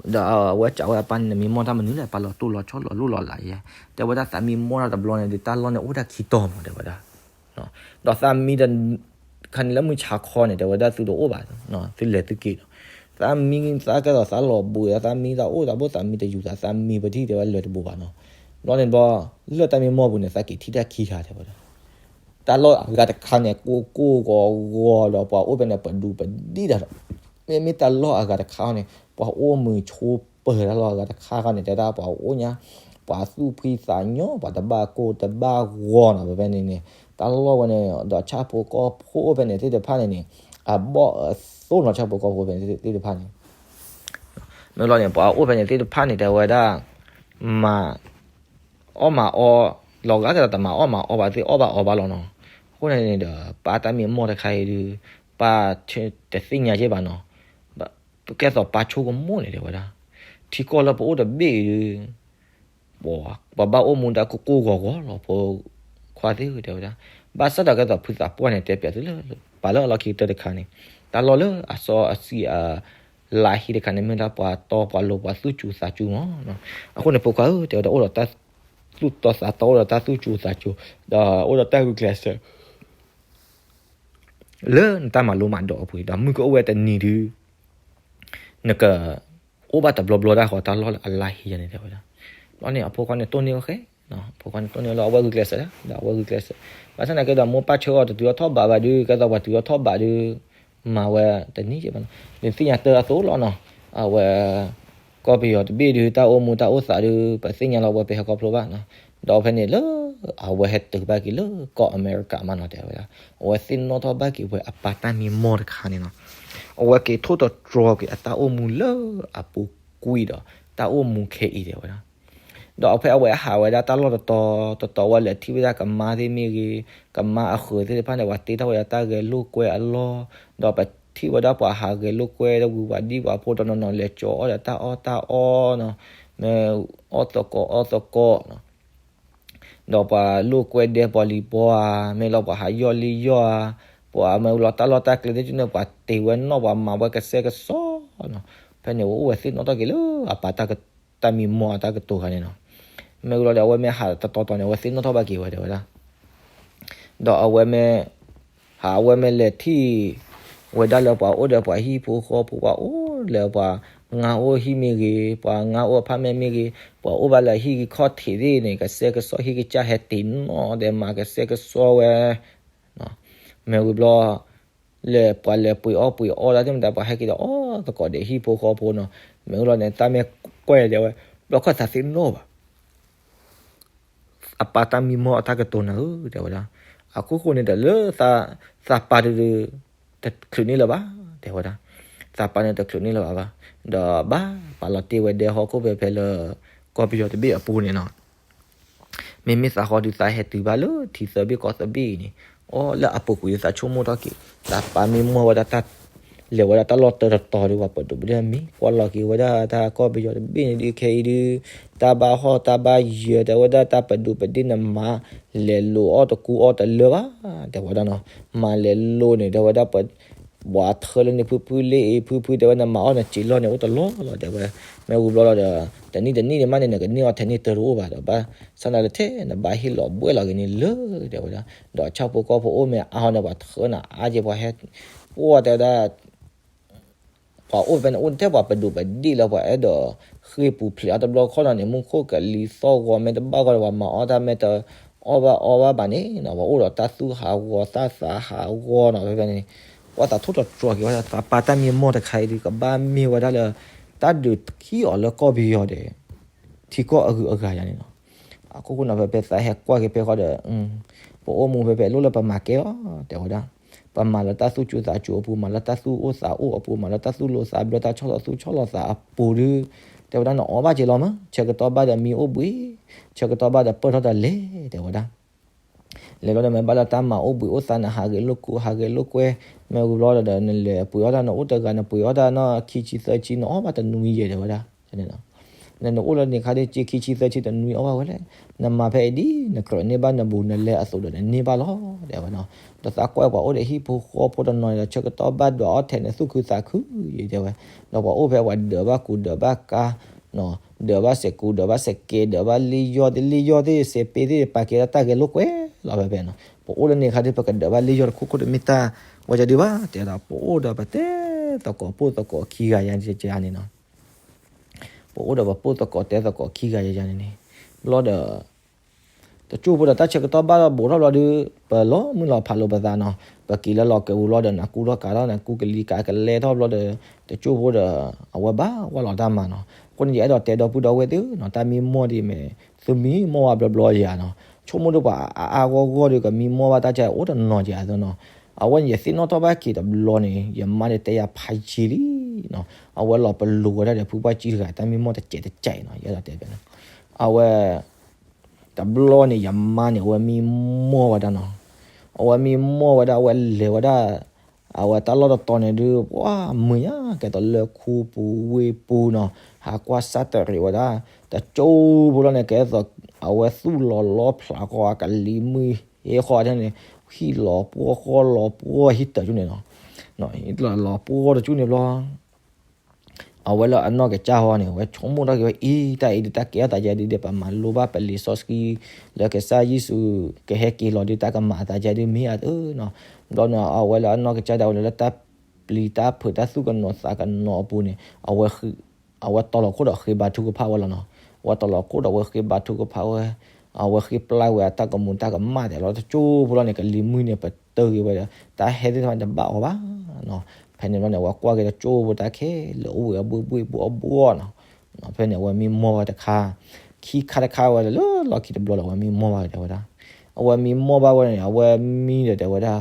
ဒီးအဝဲစံးဝဲအပၢ်န့ၣ် နမံမီၢ်တၢ်မနုၤလဲၣ် ပၢ်လီၤတိၢ်လီၤဆီလီၤလိၣ်လီၤလးယဲ, တဲဝဲဒၣ်သးမံမီၢ်တၢ်တဘျီန့ၣ်ဒီး တၢ်လီၢ်န့ၣ်အိၣ်တၢ်ခံတီၤမး တဲဝဲဒၣ်, ဒီးသးမံတခါန့ၣ် လၢမုၢ်ဆါခီန့ၣ် တဲဝဲဒၣ်သုတအိၣ်ဘၣ်, သုလဲၤသုက့ၤဒီး, သးမံသးကဲသိးသးလီၤဘှံး သးမံသးအိၣ်သးဘိသးမံတယူၤသး သးမံပထံၣ်တဲဝဲလၢတဘိဘၣ်နီၤ, ဘျီန့ၣ်ဘျီ လၢတၢ်မံမီၢ်ပူၤန့ၣ် သးက့ၤထံၣ်တၢ်ခံဂၤတဲဝဲဒၣ် တၢ်လီၢ်အဂၤတခါန့ၣ် ကိၢ်ကိၢ်ဂီၤဂီၤဒီး ပှၤအိၣ်ဖဲန့ၣ်ပဒူပဒံးတၢ်ဒီး, မ့မ့ၢ်တၢ်လီၢ်အဂၤတခါန့ၣ် ပှၤအိၣ်မုာ်ဆိးပၢၤတၢ်လီၢ်အဂၤတခါန့ၣ် တဲဒၣ်ပှၤအိၣ်ညါ, ပှၤသူၣ်ဖှံသးညီ ပှၤတဘၣ်ကိၢ်တဘၣ်ဂီၤနီၤ ဖဲဖဲန့ၣ်န့ၣ်, တၢ်လီၢ်ဝဲန့ၣ် ဒီးဆၣ်ဖိကီၢ်ဖိအိၣ်ဖဲန့ၣ်သ့ၣ်တဖၣ်န့ၣ်န့ၣ်, အဘီၣ်အသိနီၤ ဆၣ်ဖိကီၢ်ဖိဖဲန့ၣ်သ့ၣ်တဖၣ်န့ၣ် မ့ၢ်လီၤန့ၣ် ပှၤအိၣ်ဖဲန့ၣ်သ့ၣ်တဖၣ်န့ၣ် တဲဝဲဒၣ်, မၤအီၣ်မၤအီ, လီၤဂာ်ကဒီးတမၤအီၣ်မၤအီဘၣ်သ့ၣ်အီၣ်ဘၣ်အီဘၣ်လီၤနီၤ, အဃိန့ၣ်န့ၣ်ဒီး ပၢ်တၢ်မံမီၢ်တခါအံၤဒုး, ပၢ်တသ့ၣ်ညါက့ဘၣ်နီၤ, ကဲသိးပၢ်ဆိကမိၣ်န့ၣ်တဲဝဲဒၣ်, ထံကီၢ်လၢပအိၣ်တဘ့ၣ်အံၤဒုး ပှၤဘၣ်အိၣ်မူဒၣ်ကိၢ်ကိၢ်ဂီၤဂီၤလီၤ ဖိခွါသ့ၣ်ဧၢတဲဝဲဒၣ်, ဘၣ်ဆၣ်ဒီးကဲသိးဖုသးပှၢ်န့ၣ် တဲပျးသုလၢ ပှၤလၢအလီၢ်ခံကတၢၢ်တခါန့ၣ်, တၢ်လီၢ်လၢအစီအဆှံအလါဟံၣ်တခါန့ၣ် မ့ၢ်ဒၣ်ပှၤတီပှၤလိၤပှၤသူၣ်စူၤသးစူၤမး, အဃိန့ၣ်ဖိခွါဧၢ တဲဝဲဒၣ်အိၣ်ဒီးတၢ်သူၣ်တီသးတီ အိၣ်ဒီးတၢ်သူၣ်စူၤသးစူၤ, ဒီးအိၣ်ဒီးတၢ်ဂုာ်ကျဲးစၢး လၢနတၢ်မၤလိမၤဒိးအပူၤ ဒီးမုၢ်ကအိၣ်ဝဲတနံၤဒုး နက အိၣ်ဘၣ်တဘျီဘျီတၢ်ဃီ တၢ်လီၢ်လၢအလါဟံၣ်ယဲန့ၣ်တဲဝဲဒၣ်, ဘျီန့ၣ်အဖိခွါန့ၣ်တိၢ်န့ၢ်အီၤဃဲ, အဖိခွါန့ၣ်တိၢ်န့ၢ်အီၤလၢအဝဲဂုာ်ကျဲးစၢး, ဒီးအဝဲဂုာ်ကျဲးစၢး, ဘၣ်ဆၣ်သနာ်က့ဒီးမိၢ်ပၢ်ဆှၢအီၤတတုၤအီၣ်ထီၣ်ဘးဘၣ်ဒုး ကဲသိးပှၤတုၤအီၣ်ထီၣ်ဘးဒုး, မၤဝဲတနံၤကဲဘၣ်နီၤ, နသ့ၣ်ညါတၢ်အသိးလီၤနီၤ, အဝဲ ခ ကီၢ်ပယီၤတဘ့ၣ်ဒုး တၢ်အိၣ်မူတၢ်အိၣ်သးဒုး ပသ့ၣ်ညါလီၤဝဲ ပဟဲခီဖျိဘၣ်နီၤ. ဒီးဖဲန့ၣ်လၢ အဝဲဟဲတုၤဘၣ်က့ၤလၢကီၢ်အမဲရကၤမးနီၤ တဲဝဲဒၣ်, အဝဲသ့ၣ်နီၣ်ထီၣ်ဘၣ်က့ၤဝဲအပၢ်တၢ်မံမီၢ်တခါန့ၣ်နီၤ. အဝဲက့ၤထိၣ်သတြီၤက့ၤအတၢ်အိၣ်မူလၢအပူၤကွံာ်ဒီး တၢ်အိၣ်မူခဲအံၤ တဲဝဲဒၣ်. ဒီးဖဲအဝဲဟးဝဲဒၣ်တၢ်လီၢ်တတီၤ တတီၤဝဲ လဲၤထံၣ်ဝဲဒၣ်ကမါသ့ၣ်မ့ၢ်ဂ့ၤ, ကမါအဃၢၤသ့ၣ်တဖၣ်န့ၣ် ပှၤတ့ထီၣ်ဝဲဒၣ်တၢ်ဂဲၤလိာ်ကွဲအလီၢ်, ဒီးပထံၣ်ဝဲဒၣ်ပှၤဟးဂဲၤလိာ်ကွဲဒီး ဝံၤပှၤဒံၣ်ပှၤဖိတနီၤနီၤ လဲၤကၠီၤအီၣ်ဒီးတၢ်အီၣ်တၢ်အီနီၤ, မ့ၢ်အီၣ်သကိးအီသကိးနီၤ. ဒီးပှၤလိာ်ကွဲဒဲပှၤလံၤပှီဧါ, မ့ၢ်လီၤပှၤဟးယီၢ်လံယီၢ်ဧါ, ပှၤမ့ၢ်လီၤတၢ်လီၢ်တၢ်ကျဲသ့ၣ်ကန့ၣ် ပှၤတ့ဝဲနီၣ် ပှၤမၤဝဲကစဲကစီနီၤ. ဖဲန့ၣ် အဝဲအိၣ်ဝဲသ့ၣ်နီၣ်ထီၣ်က့ၤလၢအပၢ်တၢ်က တၢ်မံမီၢ်အတၢ်ကတိၤတခါန့ၣ်နီၤ. မ့ၢ်ဝံၤလီၤဒီး အဝဲမ့ၢ်ဟးတတီၤတီၤန့ၣ် အဝဲသ့ၣ်နီၣ်ထီၣ်ဘၣ်က့ၤဝဲ တဲဝဲဒၣ်. ဒီးအဝဲမ့ၢ် ဟးအဝဲမ့ၢ်လဲၤထံၣ်ဝဲဒၣ်လၢပှၤအိၣ်ဒီးပှၤဟံၣ်ဖိဃီဖိ ပှၤအိၣ်လၢပှၤငါအိၣ်ဟံၣ်မ့ၢ်ဂ့ၤ, ပှၤငါအိၣ်အဖၣ်မဲာ်မ့ၢ်ဂ့ၤ, ပှၤအိၣ်ဘၣ်လၢဟံၣ်ဂ့ၤခီၣ်ထံးသ့ၣ်န့ၣ် ကစဲကစီဟံၣ်ကစၢ်ဟဲတ့ၢ်နီၣ်ဒီးမၤကစဲကစီဝဲ မ့ၢ်ဝံၤဘျီ လဲၤပှၤလဲၤပှ့ၤအီၣ်ပှ့ၤအီၣ်ဒၣ်သ့ၣ်မတၤ ပှၤဟဲက့ၤဒီးအီၣ်သကိးဒီးဟံၣ်ဖိဃီဖိနီၤ. မ့ၢ်ဝံၤလီၤန့ၣ် တၢ်မ့ၢ်ကွၢ်တဲဝဲ ဘျီခီၣ်သးသ့ၣ်နီၣ်ဘၣ် အပၢ်တၢ်မံမီၢ်အတၢ်ကတိၤနၤဧၢ တဲဝဲဒၣ်. အခိၣ်ဃိန့ၣ်ဒီးလၢ သးပၢ်ဒုး တချုးန့ၢ်လၢၤဘၣ် တဲဝဲဒၣ်. သးပၢ်န့ၣ်တချုးန့ၢ်လၢၤဘၣ်ဘၣ်. ဒီးဘၣ်ပာ်လီၤတ့ၢ်ဝဲဒဲဟီၣ်ခိၣ်ဖဲဖဲလၢ ကီၢ်ပယီၤတဘ့ၣ်အပူၤန့ၣ်နီၤ. မ့မ့ၢ်သးဃီဒုးသးဟဲတုၤဘၣ်လၢထံသၢဘ့ၣ်ကီၢ်သၢဘ့ၣ်အံၤန့ၣ်, အိၣ်လၢအပူၤကွံာ်ဒုးသးဆိကမိၣ်ထီၣ်က့ၤ, သးပၢ်မံမီၢ်ဝဲဒၣ်တၢ် လဲၤဝဲဒၣ်တၢ်လီၢ်တတီၤတတီၤဒုး ပှၤပဒိးပဒ့ၣ်မံကွၢ်လီၤက့ၤဝဲဒၣ်တၢ်ကီၢ်ပယီၤတဘ့ၣ်န့ၣ်ဒုးခဲအံၤဒုး, တၢ်ဘၣ်ဟီၣ်တၢ်ဘၣ်ယၢၤ တဲဝဲဒၣ်တၢ်ပဒိးပဒ့ၣ်နမၤ လဲၤလိၤအီၣ်တကူအီၣ်တလၢဘၣ် တဲဝဲဒၣ်နီၤ. မၤလဲၤလိၤန့ၣ် တဲဝဲဒၣ် ပှၤထၢလၢန့ၣ်ဖုဖုလ့အံၤဖုဖု တဲဝဲနမၤအီၣ်နစံးလီၢ်န့ၣ်အိၣ်တလီၢ်လီၤ တဲဝဲ. မ့ၢ်ဝံၤဘျီလီၤဒီး တနံၣ်တနံၣ်န့ၣ်မးန့ၣ် နကန့ၢ်အီၤထဲန့ၣ်တၢ်တအိၣ်ဘၣ်ဒီး ဘၣ်ဆၣ်သနာ်လၢထဲနဘၣ်ဟ့ၣ်လီၤဘှဲၣ်လီၤက့ၤန့ၣ်လၢ တဲဝဲဒၣ်. ဒီးဆၣ်ဖိကီၢ်ဖိအိၣ်မ့ၢ်အါဟီန့ၣ် ပှၤထၢနၤအါက့ၤ ပှၤဟဲ ပှၤတဲဝဲဒၣ် ပှၤအိၣ်ဖဲန့ၣ်အိၣ်ထဲပှၤပဒိးပဒ့ၣ်လၢပှၤအဲၣ်ဒိးဃ့ၢ်ပူၤဖျဲးအီၣ်တဘျီခီနီၤန့ၣ် မူခိၣ်ကလံၤသီၣ်ဂီၤ မ့ၢ်တဘၣ်ဂီၤဒီး ပှၤမၤအီၣ်တၢ်မ့ၢ်တအီၣ်ဘၣ်အီဘၣ်ဘၣ်န့ၣ်နီၤ ပှၤအိၣ်ဒီးတၢ်သူၣ်ဟးဂီၤ တၢ်သးဟးဂီၤနီၤ ဖဲဖဲန့ၣ် ပှၤသးထိၣ်သတြီၤက့ၤဝဲဒၣ် သးပၢ်တၢ်မံမီၢ်တခါအံၤဒုး ကဘၣ်မ့ၢ်ဝဲဒၣ်လၢ တၢ်ဒုးခံအီၤလၢကီၢ်ပယီၤဒီး ထံကီၢ်အဂုၤအဂၤယါန့ၣ်နီၤ. အခိၣ်ဃိန့ၣ် ဖဲဖဲသးဟဲကွၢ်က့ၤဖဲဃီဒီး ပအိၣ်မူဖဲဖဲလိၣ်လၢပမၤကဲလီၤ တဲဝဲဒၣ်. ပမၤလၢတၢ်သူၣ်စူၤသးစူၤအပူၤ မၤလၢတၢ်သူၣ်အိၣ်သးအိၣ်အပူၤ မၤလၢတၢ်သူၣ်လိၤသးဘျၢ တၢ်ဆီၣ်လီၤသူၣ်ဆီၣ်လီၤသးအပူၤဒုး တဲဝဲဒၣ် နအီၣ်ဘၣ်က့ၤလီၤမး ဆၢကတီၢ်ဘၣ်ဒီးမံအိၣ်ဘှံး ဆၢကတီၢ်ဘၣ်ဒီးပၢၢ်ထီၣ်တလဲၤ တဲဝဲဒၣ်. လဲၤဘျီဒီးမ့ၢ်ဘၣ်လၢတၢ်မၤအိၣ်ဘှံးအိၣ်သါ နဟးဂဲၤလိာ်ကူဟးဂဲၤလိာ်ကွဲ မ့ၢ်ဝံၤဘျီဒီး နလဲၤပှ့ၤအီၣ်တၢ် နအိၣ်တဂၤ နပှ့ၤအီၣ်တၢ်နီၢ်ခံဆံသၢဆံ နအီၣ်ဘၣ်တနွံယဲၢ် တဲဝဲဒၣ်. နအိၣ်လၢန့ၣ်ခါဒ်က့ခံဆံသၢဆံတနွံအီၣ်ဘၣ်ဝဲလဲၣ်. နမၤဖဲအံၤဒ် နကြၢးန့ၢ်ဘၣ်နဘူးနလဲအသိးဒီးနန့ၢ်ဘၣ်လီၤ တဲဝဲနီၤ. ဒီးသးကွၢ်ပှၤအိၣ်ဒီးဟံၣ်ဖိဃီဖိတနီၤန့ၣ်ဒီး ဆၢကတီၢ်ဘၣ်ဒွးအီၣ်ထဲန့ၣ်သူၣ်ခုသးခုယဲၢ် တဲဝဲ. ဒီးပှၤအိၣ်ဖဲပှၤဒၢးဘၣ်ကူဒၢးဘၣ်ကါ ဒၢးဘၣ်စဲးကူ ဒၢးဘၣ်စဲးကဲ ဒၢးဘၣ်လ့ယီၢ်သ့ၣ် လ့ယီၢ်သ့ၣ် စဲးပ့သ့ၣ် ပာ်ကဲဒၣ်တၢ်ဂဲၤလိာ်ကွဲလီၤ ဖဲဖဲနီၤ. ပအိၣ်လၢန့ၣ်ခါဒ် ပကဒၢးဘၣ်လ့ယီၢ်တခိၣ်ခိၣ်တမ့ၢ်တၢ်ဝဲဒၣ်ဒုးဘၣ် တဲဒီး ပအိၣ်ဒီးပတဲသကိးပိၢ်သကိးခံဂၤယါန့ၣ်နီၤ. ပအိၣ်ဒီးပပိၢ်သကိးတဲသကိးခံဂၤယါန့ၣ်န့ၣ် ဘျီဒီး တကၠိၢ်ဖိဒီးတၢ်ဆၢကတီၢ်ဘၣ်ဘိးထီၣ်ဘျီဒီး ပလီၤမုၢ်လီၤဖးလိာ်ပသးနီၤ. ပက့ၤလၢလီၤကဲၤပူၤလီၤဒီး နကူထီၣ်ကးထီၣ် နကူကလံၤကးကလဲထီၣ်ဘျီဒီး တကၠိၢ်ဖိဒီး အဝဲဘၣ်ဝဲလီၤတၢ်မၤနီၤ. အဃိန့ၣ် ယအဲၣ်ဒိးတဲဒီပုၢ်ဒီဝဲၢ်သ့ၣ်နီၤ တၢ်မံမီၢ်ဒ်အံၤမ့ၢ် သုမံမီၢ်ဝဲဘျီဘျီယါနီၤ. ဆိကမိၣ်ဒ်ပှၤအါအါဂီၢ်ဂီၢ်ဒီး ကမံမီၢ်ဘၣ်တၢ်ကဲအိၣ်တနီၤကဲအသိးနီၤ. အဝဲန့ၣ် ယသ့ၣ်နီၣ်ထီၣ်ဘၣ်က့ၤတဘျီန့ၣ် ယမါန့ၣ်တဲယၤဖးယံာ်လံနီၤ. အဝဲလီၤပလိာ်ဝဲဒၣ်ဒီးဖုပှၢ်ကံတဂၤ တၢ်မံမီၢ်တစဲးတစဲးနီၤ ယအဲၣ်ဒိးတဲဖဲန့ၣ်. အဝဲ တဘျီန့ၣ် ယမါန့ၣ် အဝဲမံမီၢ်ဝဲဒၣ်နီၤ. အဝဲမံမီၢ်ဝဲဒၣ် အဝဲလဲၤဝဲဒၣ် အဝဲတၢ်လီၢ်တတီၤန့ၣ်ဒုး ပှၤမုာ်ညါ ကဲသိးလၢခူပူၤဝ့ၢ်ပူၤနီၤ. ဟးကွၢ်စၢ်တရံးဝဲဒၣ် တကၠိၢ်ဖိလီၤန့ၣ် ကဲသိး အဝဲသူၣ်လီၤလီဖျးဃီ အကလံၤမုၢ်ဟ့ၣ်ဃီန့ၣ် ဟံၣ်လီၤပှီၢ်ဃီလီၤပှီၢ်ဟံၣ်တၢ်ကၠူၣ်န့ၣ်နီၤ. ဟံၣ်လီၤပှီၢ်တကၠူၣ်န့ၣ်ဘျီ အဝဲလၢအနီၢ်ကစၢ်ဟီန့ၣ် အဝဲဆိကမိၣ်ထီၣ်က့ၤဝဲ အံၤ တၢ်အံၤဒုး တၢ်ကဲထီၣ်သးယဲဒုးဒီး ပမၤလိဘၣ်ပလံာ်စီဆှံ လၢကစၢ်ယ့ၣ်ၡူးကဟဲက့ၤလီၤဒုး တၢ်ကမၤအသးယဲဒုးမ့ၢ်အသိးနီၤ. ဘျီန့ၣ် အဝဲလၢအနီၢ်ကစၢ်ဒၣ်ဝဲလၢ လၢတၢ်ပျံၤတၢ်ဖုးတၢ်သူၣ်ကနိးသးကနိးအပူၤန့ၣ် အဝဲ အဝဲတီၤလီၤခိၣ်ဒီးဃ့ဘါထုကဖၣ်ဝဲလီၤနီၤ. အဝဲတီၤလီၤခိၣ်ဒီးအဝဲဃ့ဘါထုကဖၣ်ဝဲ အဝဲဃ့ပျၢ်ဝဲအတၢ်ကမူၤတၢ်ကမၣ်ဒဲးလီၤ. တကၠိၢ်ဖိလီၤန့ၣ် ကလံၤမုၢ်န့ၣ် ပတၢၢ်က့ၤဝဲဒီး တၢ်ဟဲသ့ၣ်တဖၣ်န့ၣ် တဘၣ်အီၤဘၣ်နီၤ. ဖဲန့ၣ်ဘျီန့ၣ် အဝဲကွၢ်က့ၤတကၠိၢ်ဖိတၢ်ခဲလၢာ်အိၣ်ဝဲအဘှ့ၣ်ဘှ့ၣ်ဘှီၣ်ဘှီၣ်နီၤ. ဖဲန့ၣ် အဝဲမံမီၢ်ဝဲတခါ, ခံခါတခါဝဲလၢလီၢ်ခံတဘျီလီၤ အဝဲမံမီၢ်ဘၣ်ဝဲတဲဝဲဒၣ်. အဝဲမံမီၢ်ဘၣ်ဝဲန့ၣ် အဝဲမံဒီးတဲဝဲဒၣ်,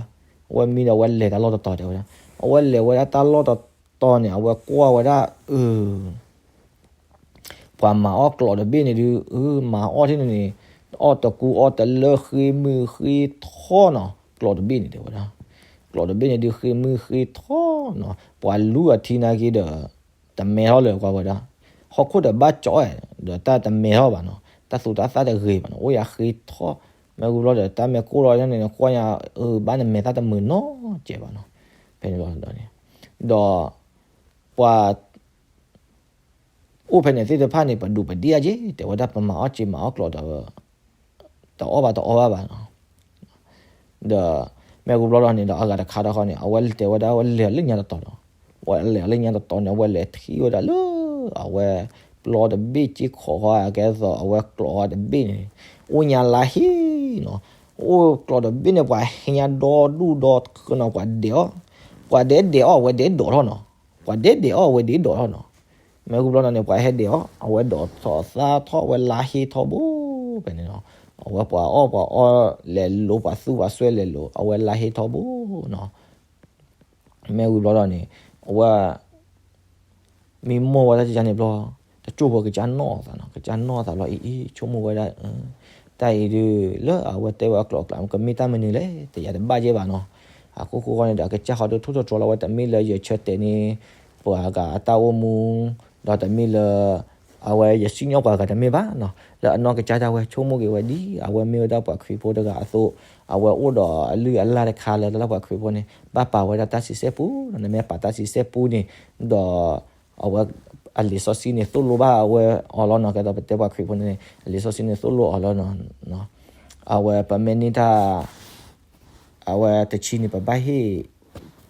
အဝဲမံဒီးအဝဲလဲၤတၢ်လီၢ်တတီၤတဲဝဲဒၣ်. အဝဲလဲၤဝဲဒၣ်တၢ်လီၢ်တတီၤန့ၣ် အဝဲကွၢ်ဝဲဒၣ် အၢ ပှၤမၤအီၣ်ကျိးတဘ့ၣ်န့ၣ်ဒုး အၢ မၤအီၣ်ထံၣ်န့ၣ်န့ၣ်, အီၣ်တကူအီၣ်တလၢ ဃ့မုၢ်ဃ့ထီၣ်နီၤ, ကျိးတဘ့ၣ်န့ၣ်တဲဝဲဒၣ်. ကျိးတဘ့ၣ်န့ၣ်ဒုး ဃ့မုၢ်ဃ့ထီၣ်နီၤ, ပှၤလူအထံနာ်က့ဒီး တမဲထီၣ်လၢၤကွၢ်ဝဲဒၣ်. ဟီၣ်ခိၣ်ဒီးဘၣ်ကၠီၣ်ဝဲ, ဒီးတၢ်တမဲထီၣ်ဘၣ်နီၤ, တၢ်သူတၢ်သၣ်တဂ့ၤဘၣ်နီၤ, အိၣ်ယၤဃ့ထီၣ်, မ့ၢ်ဝံၤဘျီဒီး တၢ်မ့ၢ်ကိၢ်လီၤန့ၣ် ကွၢ်ညါ အၢ ဘၣ်နမဲာ်သၣ်တမုာ်နီတစဲးဘၣ်နီၤ, ဖဲန့ၣ်လီၤဒီးန့ၣ်, ဒီး ပှၤ အိၣ်ဖဲန့ၣ်သ့ၣ်တဖၣ်န့ၣ် ပဒူးပဒ့ၣ်အါက့, တဲဝဲဒၣ်ပမၤအီၣ်စ့မၤအီၣ်ကျိးဒီး တအီၣ်ဘၣ်တအီဘၣ်ဘၣ်နီၤ. ဒီး မ့ၢ်ဝံၤဘျီဒီးန့ၣ်ဒီး အဂၤတခါတခီန့ၣ် အဝဲတဲဝဲဒၣ် အဝဲလဲၤအီၤလၢညါတတီၤနီၤ, အဝဲလဲၤအီၤလၢညါတတီၤန့ၣ် အဝဲလဲၤထံၣ်ဝဲဒၣ်လၢ အဝဲ ပျီတဘ့ၣ်စ့ၢ်ကီးဃီ ကဲသိးအဝဲကျိးဃီတဘ့ၣ်န့ၣ် အိၣ်ညါလါဟ့နီၤ, အိၣ်ကျိးတဘ့ၣ်န့ၣ် ပှၤဟဲညါဒီဒူၣ်ဒီထၢနီၤ, ပှၤဒဲးအီၣ်, ပှၤဒဲးဒဲးအီၣ် အဝဲဒဲးဒိးထီၣ်နီၤ, ပှၤဒဲးဒဲးအီၣ် အဝဲဒဲးဒိးထီၣ်နီၤ. မ့ၢ်ဝံၤဘျီဒီးန့ၣ် ပှၤဟဲဒဲးအီၣ် အဝဲဒိးထီၣ်သါထီၣ် အဝဲလါဟ့ထီဘိ ဖဲန့ၣ်နီၤ, အဝဲပှၤအီၣ်ပှၤအီလဲၤလိၤ ပှၤသူၣ်ပှၤစွဲလဲၤလိၤ အဝဲလါဟ့ထီဘိနီၤ. မ့ၢ်ဝံၤဘျီဒီးန့ၣ် အဝဲ မံမီၢ်ဝဲဒၣ်ကန့ၣ်ဘျီ တကၠိၢ်ဖိကစၢ်နီၣ်သးနီၤ, ကစၢ်နီၣ်သးလီၤအံၤအံၤ ဆိကမိၣ်ဝဲဒၣ် တၢ်အံၤဒုး လၢအဝဲတဲဝဲအကျိးအကျါ ကမ့ၢ်တၢ်မနုၤလဲၣ် တယၤတဘၣ်ကဲဘၣ်နီၤ. အခိၣ်ဃိဃီန့ၣ်ဒီး အကစၢ်ဃီဒုးထိၣ်သတြီၤလီၤဝဲ တမ့ၢ်လၢယဆၢတဲာ်န့ၢ် ပှၤဂၤအတၢ်အိၣ်မူ ဒီးတမ့ၢ်လၢ အဝဲယစံၣ်ညီၣ်ပှၤဂၤတမ့ၢ်ဘၣ်နီၤ. လၢအနီၢ်ကစၢ်ဒၣ်ဝဲဆိကမိၣ်က့ၤဝဲဒ် အဝဲမ့ၢ်ဝဲဒၣ်ပှၤခရံာ်ဖိတဂၤအသိး အဝဲအိၣ်ဒီးအလုၢ်အလၢ်တခါလၢ လၢပှၤခရံာ်ဖိန့ၣ် ဘၣ်ပာ်ဝဲဒၣ်တၢ်စံးဆဲပူနီၤ. နမ့ၢ်ပာ်တၢ်စံးဆဲပူန့ၣ် ဒီး အဝဲ အလံာ်စီဆှံန့ၣ်သိၣ်လိဘၣ်အဝဲအီၤလီၤနီၤ. ကဲသိးပတဲပှၤခရံာ်ဖိန့ၣ် အလံာ်စီဆှံန့ၣ်သိၣ်လိအီၤလီၤနီၤ. အဝဲပမ့ၢ်န့ၢ်တၢ် အဝဲတဆံန့ၣ် ပဘၣ်ဟ့ၣ်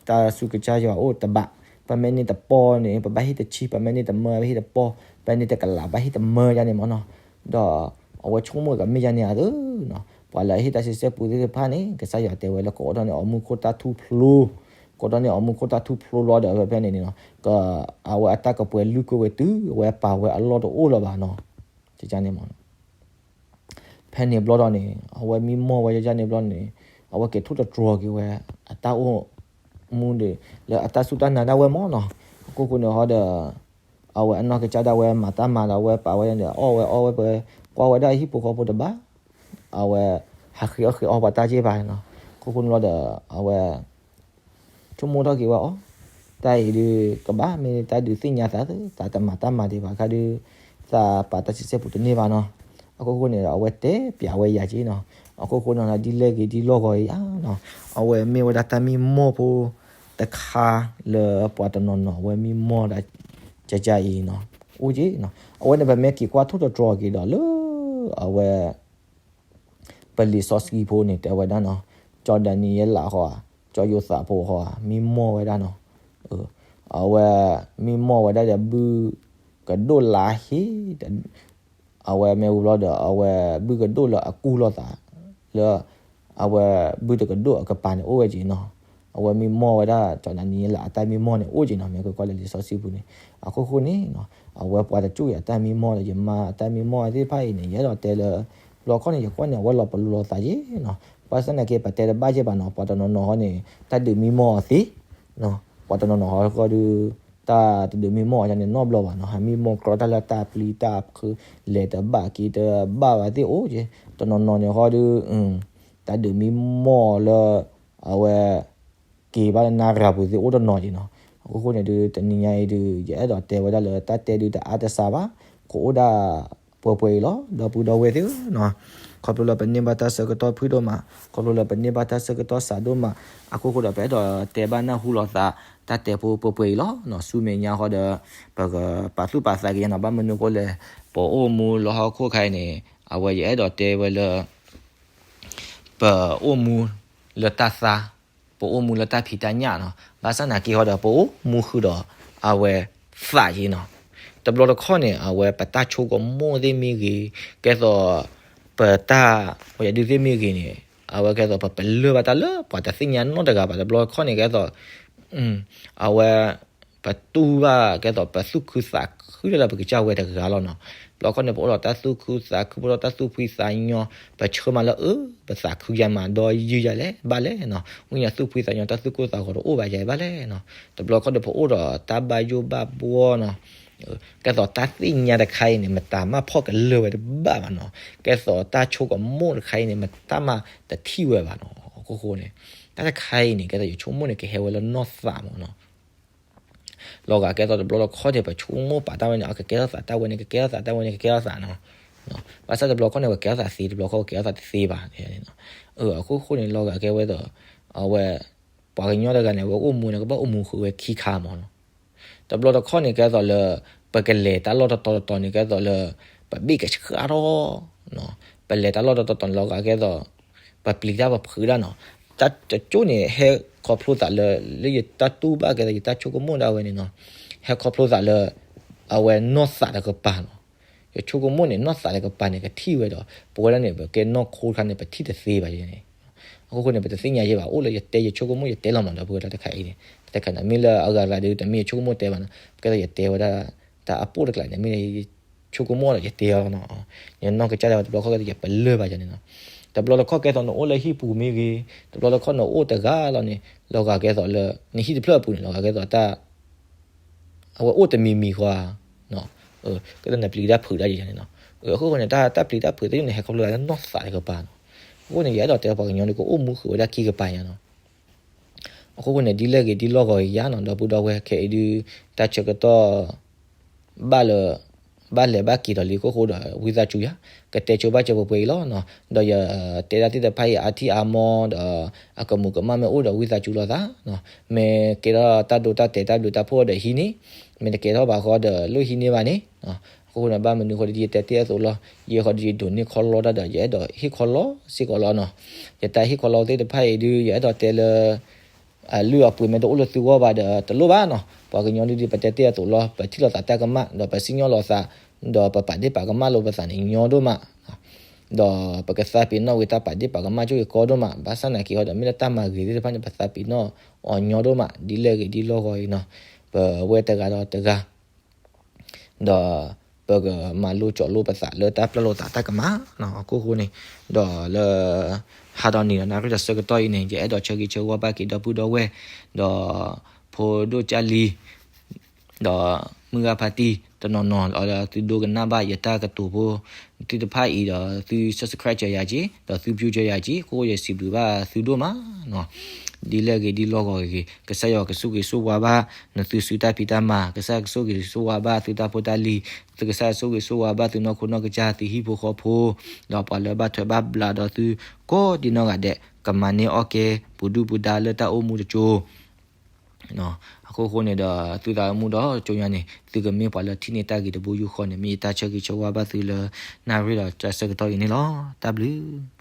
တၢ်ဆူကစၢ်ယွၤအအိၣ်တဘး, ပမ့ၢ်န့ၢ်တပီၢ်န့ၣ် ပဘၣ်ဟ့ၣ်တဆံ, ပမ့ၢ်န့ၢ်တမၢ ပဟ့ၣ်တပီၢ်, ပမ့ၢ်န့ၢ်တကလး ဘၣ်ဟ့ၣ်တမၢယါန့ၣ်မ့ၢ်နီၤ. ဒီးအဝဲဆိကမိၣ်ကမ့ၢ်ယါန့ၣ်အသိးနီၤ, ပှၤလၢအဟ့ၣ်တၢ်စံးဆဲပူသ့ၣ်တဖၣ်န့ၣ် ကစၢ်ယွၤတဲဝဲလၢ ကအိးထီၣ်န့ၢ်အီၤမူခိၣ်တၢ်ထူၣ်ဖျိ, ကအိးထီၣ်န့ၢ်အီၤမူခိၣ်တၢ်ထူၣ်ဖျိလီၤဒီး ဖဲဖဲန့ၣ်န့ၣ်နီၤ က အဝဲအတၢ်ကပှဲၤလုၢ်ကွံာ်ဝဲတုၤ အဝဲပာ်ဝဲအလီၢ်တအိၣ်လၢၤဘၣ်နီၤ. န့ၣ်မ့ၢ် ဖဲန့ၣ်ဘျီဒီးန့ၣ် အဝဲမံမီၢ်ဝဲယန့ၣ်ဘျီန့ၣ် အဝဲက့ၤထိၣ်သတြီၤက့ၤဝဲ အတၢ်အိၣ်မူဒီး လၢအတၢ်စူၢ်တၢ်နာ်ဒၣ်ဝဲမ့ၢ်နီၤ. အခိၣ်ဃိန့ၣ်ဟီဒီး အဝဲအနီၢ်ကစၢ်ဒၣ်ဝဲမၤတၢ်မၤဒီး အဝဲပာ်ဝဲန့ၣ် အီၣ်ဝဲအီဝဲပှဲၤ ကွၢ်ဝဲဒၣ်ဟံၣ်ဖိဃီဖိတဘၣ် အဝဲ ဟးဃ့အီၣ်ဃ့အီပှၤတၢ်က့ၢ်ဘၣ်နီၤ. အခိၣ်ဃိန့ၣ်ဘျီဒီး အဝဲ ဆိကမိၣ်ထီၣ်က့ၤဝဲအီၤ, တၢ်အံၤဒုး ကဘၣ်မ့ၢ်တၢ်ဒုးသ့ၣ်ညါသးသ့ တၢ်တမၤတၢ်မၤဒံးဘၣ်ခါဒုး သးပာ်တၢ်စံးဆဲပူတန့ၢ်ဘၣ်နီၤ. အခိၣ်ဃိန့ၣ်ဒီး အဝဲတဲပျးဝဲယၤက့နီၤ. အခိၣ်ဃိန့ၣ်ဒီး ဒ်လဲၣ်ဂ့ၤဒ်လီၢ်ဂီၤအံၤဧါနီၤ, အဝဲမ့ၢ်ဝဲဒၣ်တၢ်မံမီၢ်ဖိတခါလၢပှၤတနီၤနီၤ အဝဲမံမီၢ်ဒၣ် ကကါအံၤနီၤ, အိၣ်က့နီၤ. အဝဲန့ၣ် ပမ့ၢ်က့ၤကွၢ်ထိၣ်သတြီၤက့ၤဒီးလၢ အဝဲ ပလံာ်စီဆှံဖိန့ၣ် တဲဝဲဒၣ်နီၤ, ကၠီဒၤနံယ့လးဃီဧါ, ကၠီယိၤသးဖိဃီဧါ, မံမီၢ်ဝဲဒၣ်နီၤ. အဝဲ မံမီၢ်ဝဲဒၣ်ဒီး ဘုကဒိၣ်လါဟ့, အဝဲမ့ၢ်ဝံၤဘျီဒီး အဝဲဘုကဒိၣ်လၢအကူၢ်လိာ်သး လၢ အဝဲဘုတကဒိၣ်အကပၤန့ၣ်အိၣ်ဝဲက့နီၤ. အဝဲမံမီၢ်ဝဲဒၣ် ကၠီဒၤနံယ့လးအတၢ်မံမီၢ်န့ၣ်အိၣ်က့နီၤ, မ့ၢ်ကကွၢ်လၢလံာ်စီဆှံပူၤန့ၣ်. အခိၣ်ဃိန့ၣ်နီၤ အဝဲပှၤတကၠိၢ်အံၤအတၢ်မံမီၢ်ဒီး ယမါအတၢ်မံမီၢ်သ့ၣ်တဖၣ်အံၤန့ၣ် ယအဲၣ်ဒိးတဲလၢ တဘျီခီန့ၣ် ယကွၢ်န့ၣ် အဝဲလီၤပလိာ်သးယ့နီၤ. ဘၣ်ဆၣ်သနာ်က့ ပတဲတဘၣ်ယဲၢ်ဘၣ်နီၤ, ပှၤတနီၤနီၤဃီန့ၣ် တၢ်ဒုးမံမီၢ်အီၤသ့ ပှၤတနီၤနီၤဃီဃီဒုး တၢ်တဒုးမံမီၢ်အီၤန့ၣ် နီတဘျီဘၣ်နီၤ, ဟးမံမီၢ်ကြီတၢ်လၢတၢ်ပျံၤတၢ်ဖုး လဲၤတဘၣ်က့ၤတဘၣ်ဘၣ်သ့ၣ်အိၣ်က့, တနီၤနီၤန့ၣ်ဃီဒုး တၢ်ဒုးမံမီၢ်လၢ အဝဲ က့ၤဘၣ်လၢနရၤပူၤသ့ၣ်အိၣ်တနီၤက့နီၤ. အခိၣ်ဃိန့ၣ်ဒုး တနံၤညါအံၤဒုး ယအဲၣ်ဒိးတဲဝဲဒၣ်လၢ တၢ်တဲဒုးတအါတစှၤဘၣ်, ကအိၣ်ဒၣ်ပှဲၤပှဲၤအံၤလီၤ. ဒီပုၢ်ဒီဝဲၢ်သ့ၣ်ဧၢနီၤ, ခီဖျိလၢပန့ၢ်ဘၣ်တၢ်ဆၢကတီၢ်ဖုၣ်ဒိၣ်မး, ခီဖျိလၢပန့ၢ်ဘၣ်တၢ်ဆၢကတီၢ်စှၤဒိၣ်မး, အခိၣ်ဃိဒီး ပအဲၣ်ဒိးတဲဘၣ်နၢ်ဟူလိာ်သး တၢ်တဲဖိပှဲၤပှဲၤအံၤလီၤ. ဆူမဲာ်ညါဃီဒီး ပကပာ်သူၣ်ပာ်သးက့ၤနီၤ, ဘၣ်မနုၤအဃိလဲၣ်, ပအိၣ်မူလၢဟီၣ်ခိၣ်ခါအံၤန့ၣ် အဝဲယအဲၣ်ဒိးတဲဝဲလၢ ပအိၣ်မူလၢတၢ်သါ, ပအိၣ်မူလၢတၢ်ဖံးတၢ်ညၣ်နီၤ, ဘၣ်ဆၣ်သနာ်က့ဃီဒီး ပအိၣ်မူဃုာ်ဒီး အဝဲသးက့နီၤ. တဘျီတခီၣ်န့ၣ် အဝဲပတၢ်ဆိကမိၣ်သ့ၣ်မ့ၢ်ဂ့ၤ, ကဲသိး ပတၢ် ဝဲယဒုးသ့ၣ်မ့ၢ်ဂ့ၤန့ၣ် အဝဲကဲသိးပပလၢၢ်ဘၣ်တၢ်လၢပှၤတသ့ၣ်ညါနီတဂၤဘၣ်, တဘျီတခီၣ်န့ၣ် ကဲသိး အဝဲ ပတူၢ်ဘၣ်ကဲသိးပသူၣ်ခုသးခုလၢပကစၢ်ဝဲတဂၤလီၤနီၤ. တဘျီခီန့ၣ် ပအိၣ်ဒီးတၢ်သူၣ်ခုသးခု ပအိၣ်ဒီးတၢ်သူၣ်ဖှံသးညီ, ပဆၢမးလၢအ ပသးခုယၤမးဒီးယုၢ်ယၤလဲၣ် ဘၣ်လဲၣ်နီၤ. ဝိညာဉ်သူၣ်ဖှံသးညီ တၢ်သူၣ်ကိၢ်သးဂီၤတအိၣ်ဘၣ်ယၤဘၣ်လဲၣ်နီၤ. တဘျီခီန့ၣ် ပအိၣ်ဒီးတၢ်ဘၣ်ယိၣ်ဘၣ်ဘှီနီၤ. ကဲသိးတၢ်သ့ၣ်ညါတခါအံၤန့ၣ် မတၤမးဖီၣ်ကလၢာ်ဝဲတဘၣ်ဘၣ်နီၤ. ကဲသိးတၢ်ဆိကမိၣ်တခါအံၤန့ၣ် မတၤမးတထံၣ်ဝဲဘၣ်နီၤ. အခိၣ်ဃိန့ၣ် တၢ်တခါအံၤန့ၣ် ကဲသိးယဆိကမိၣ်န့ၣ် ကဟဲဝဲလၢနီၢ်သးမးနီၤ. လီၤဂာ်ကဲသိးတဘျီတခီန့ၣ် ပဆိကမိၣ်ပာ်တၢ်ဝဲန့ၣ် အကကဲထီၣ်သးတၢ်ဝဲန့ၣ် ကကဲထီၣ်သးတၢ်ဝဲန့ၣ် ကကဲထီၣ်သးနီၤ. ဘၣ်ဆၣ်တဘျီခီန့ၣ် ပကဲထီၣ်သးသ့ တဘျီခီပကဲထီၣ်သးတသ့ဘၣ်. အခိၣ်ဃိန့ၣ် လီၤဂာ်ကဲဝဲဒီး အဝဲ ပှၤကညီတဂၤန့ၣ် အဝဲအိၣ်မူန့ၣ် ကဘၣ်အိၣ်မူဃုာ်ဝဲခံခါမးနီၤ. တဘျီတခီန့ၣ် ကဲသိးလၢ ပကလဲၤတၢ်လီၢ်တတီၤတတီၤန့ၣ် ကဲသိးလၢ ပဘ့ၣ်ကဆှၣ်ထီၣ် ပလဲၤတၢ်လီၢ်တတီၤတတီၤန့ၣ် လီၤဂာ်ကဲသိး ပပျံၤတၢ်ပဖုးတၢ်နီၤ. တၢ်တကၠိန့ၣ် ဟဲခီဖျိသးလၢ လၢယတၢ်တူၢ်ဘၣ်ကဲသိး ယတၢ်ဆိကမိၣ်ဒၣ်ဝဲန့ၣ်နီၤ, ဟဲခီဖျိသးလၢ အဝဲနီၢ်သးတကပၤနီၤ. ယဆိကမိၣ်န့ၣ် နီၢ်သးတကပၤန့ၣ် ကထံၣ်ဝဲဒီး ပဝဲဒၣ်န့ၣ် ပကဲနီၢ်ခိတခါန့ၣ် ပထံၣ်တသ့ဘၣ်န့ၣ်. အခိၣ်ဃိန့ၣ် ပတသ့ၣ်ညါယဲဘၣ် အိၣ်လၢယတဲယဆိကမိၣ်ယတဲလီၤမး ဒီပုၢ်ဝဲၢ်တၢ်တခါအံၤန့ၣ် တခါန့ၣ် မ့ၢ်လၢအဂၤတဂၤဒီး တမ့ၢ်ယဆိကမိၣ်တဲဘၣ်နီၤ. ကဲသိးယတဲဝဲဒၣ် တၢ်အပိၣ်တကျါန့ၣ် မ့ၢ်လၢ ယဆိကမိၣ်ဒီးယတဲအီၤလီၤနီၤ. ယနီၢ်ကစၢ်ဒၣ်ဝဲတဘျီခီကဲသိးယပလၢၢ်ဘၣ်ယၤန့ၣ်နီၤ. တဘျီတခီကဲသိးနအိၣ်လၢဟံၣ်ပူၤမ့ၢ်ဂ့ၤ, တဘျီတခီနအိၣ်တဂၤလီၤန့ၣ် လီၤဂာ်ကဲသိးလၢ နဟံၣ်တဖျၢၣ်အပူၤန့ၣ် လီၤဂာ်ကဲသိးတၢ် အဝဲအိၣ်တမံၤမံၤဃီဧါ, ကဲသိးနပျံၤတၢ်ဖုးတၢ်ယဲန့ၣ်နီၤ. အခိၣ်ဃိန့ၣ် တၢ်ပျံၤတၢ်ဖုးတၢ်ယဲန့ၣ် ဟဲခီဖျိလၢနီၢ်သးတကပၤနီၤ. အဃိန့ၣ် ယအဲၣ်ဒိးတဲပှၤကညီန့ၣ် ကအိၣ်မူဃုာ်ဝဲဒၣ်ခံကပၤညါနီၤ. အခိၣ်ဃိန့ၣ် ဒ်လဲၣ်ဂ့ၤဒ်လဲၣ်ဂ့ၤယၤနီၤ ဒီပုၢ်ဒီဝဲၢ်ခဲအံၤဒုး တၢ်ဆၢကတီၢ် ဘၣ်လၢ ဘၣ်လဲၤဘၣ်က့ၤဒီးလံအခိၣ်ဃိဒီး ဝံသးစူၤယၤ ကတဲဆိဘၣ်စၢၤပှဲၤပှဲၤအံၤလီၤနီၤ. ဒီးယတဲဒၣ်သ့ၣ်တဖၣ်အံၤ အါထံၣ်အါမီၢ်ဒီး အကမူးကမၣ်မ့ၢ်အိၣ်ဒီး ဝံသးစူၤလိာ်သးနီၤ. မ့ၢ်ကဲထီၣ်တၢ်ဒိတၢ်တဲာ်တၢ်ဘျုးတၢ်ဖှိၣ်ဒီးဟံးန့ၢ်, မ့ၢ်တကဲထီၣ်ဘၣ်ဃီဒီး လိၣ်ဟံးန့ၢ်ဘၣ်န့ၣ်. အဃိန့ၣ် ဘၣ်မနုၤဃိဒ်ယတဲတ့ၢ်အသိးလီၤ. ယဲဃီဒ်ယဒိးန့ၢ်ခီလီတၢ်ဒီး ယအဲၣ်ဒိးဟ့ၣ်ခီလီစ့ၢ်ကီးလီၤနီၤ. ယတၢ်ဟ့ၣ်ခီလီသ့ၣ်တဖၣ်အံၤဒုး ယအဲၣ်ဒိးတဲလၢ အလုၢ်အပှ့ၤမ့ၢ်တအိၣ်လၢသုဂီၢ်ဘၣ်ဒီး တလိၣ်ဘၣ်နီၤ. ပှၤကညီဒ်ပတဲတ့ၢ်အသိးလီၤ. ပထံၣ်လိာ်သးတၢ်ကမၣ် ဒီးပစံၣ်ညီၣ်လိာ်သး ဒီးပပာ်ဒ့ၣ်ပာ်ကမၣ်လိာ်ပသးန့ၣ်ညီဒိၣ်မး ဒီးပကသးပ့ၤနီၣ်ဝံၤတၢ်ပာ်ဒ့ၣ်ပာ်ကမၣ်ကၠိအံၤကီဒိၣ်မး. ဘၣ်ဆၣ်နာ်က့ၤဟီဒီး မ့ၢ်လၢတၢ်မၤဂ့ၤသ့ၣ်တဖၣ်န့ၣ် ပသးပ့ၤနီၣ်အီၤညီဒိၣ်မး ဒ်လဲၣ်ဂ့ၤဒ်လဲၣ်ဂ့ၤအံၤနီၤ. ပဝဲတဂၤဒီးတဂၤ ဒီးပကမၤလိကၠီလိပသးလၢတၢ်ပျၢ်လိာ်သးတၢ်ကမၣ်နီၤ အခိၣ်ဃိန့ၣ်, ဒီးလၢ ဟါဒီးနံၤဒီး နၣ်ရံၣ်ဒီးဆၢကတီၢ်အံၤန့ၣ် ယအဲၣ်ဒိးဆၢဂ့ၤဆၢဝါဘၣ်က့ၤဒီပုၢ်ဒီဝဲၢ်, ဒီးဖိဒိၣ်ကၢ်လံၤ ဒီးမုၢ်ဂၤဖါတံၢ်တနီၤနီၤ ဒီးသုဒိကနၣ်ဘၣ်ယတၢ်ကတိၤဖိသ့ၣ်တဖၣ်အံၤဒီး သု subscribe စၢၤယၤက့ၤ ဒီးသု view စၢၤယၤက့ၤ အခိၣ်ဃိယစံးဘျုးဘၣ်သုဒိၣ်မးနီၤ. ဒ်လဲၣ်ဂ့ၤဒ်လဲၣ်ဂ့ၤဂ့ၤ ကစၢ်ယွၤကဆိၣ်ဂ့ၤဆိၣ်ဝါဘၣ် နသုစုတၢ်ဖံးတၢ်မၤ, ကစၢ်ကဆိၣ်ဂ့ၤဆိၣ်ဝါဘၣ်သုတၢ်ဖိတၢ်လံၤ, ကစၢ်ကဆိၣ်ဂ့ၤဆိၣ်ဝါဘၣ်သုနီၢ်ခိနီၢ်ကစၢ် သုဟံၣ်ဖိဃီဖိ, ဒီးပှၤလၢဘၣ်ထွဲဘၣ်ဘျးဒီးသု ကိးဒံနီၢ်ဂၤဒဲး ကမၤန့ၢ်အီၣ်ကဲ ပူၤဒုၣ်ပူၤဒါလၢတၢ်အိၣ်မူတကၠိ အခိၣ်ဃိန့ၣ်ဒီး သုသးအိၣ်မူဒီးကၠိညါန့ၣ် သုကမ့ၢ်ပှၤလၢထံၣ်န့ၢ်တၢ်ဂ့ၤတဘိယူၢ်ဃီန့ၣ် မ့ၢ်ယတၢ်ဆၢဂ့ၤဆၢဝါဘၣ်သုလၢ နၣ်ရံၣ်ဒီးတၢ်ဆၢကတီၢ်အံၤန့ၣ်လီၤ. တၢ်ဘျုး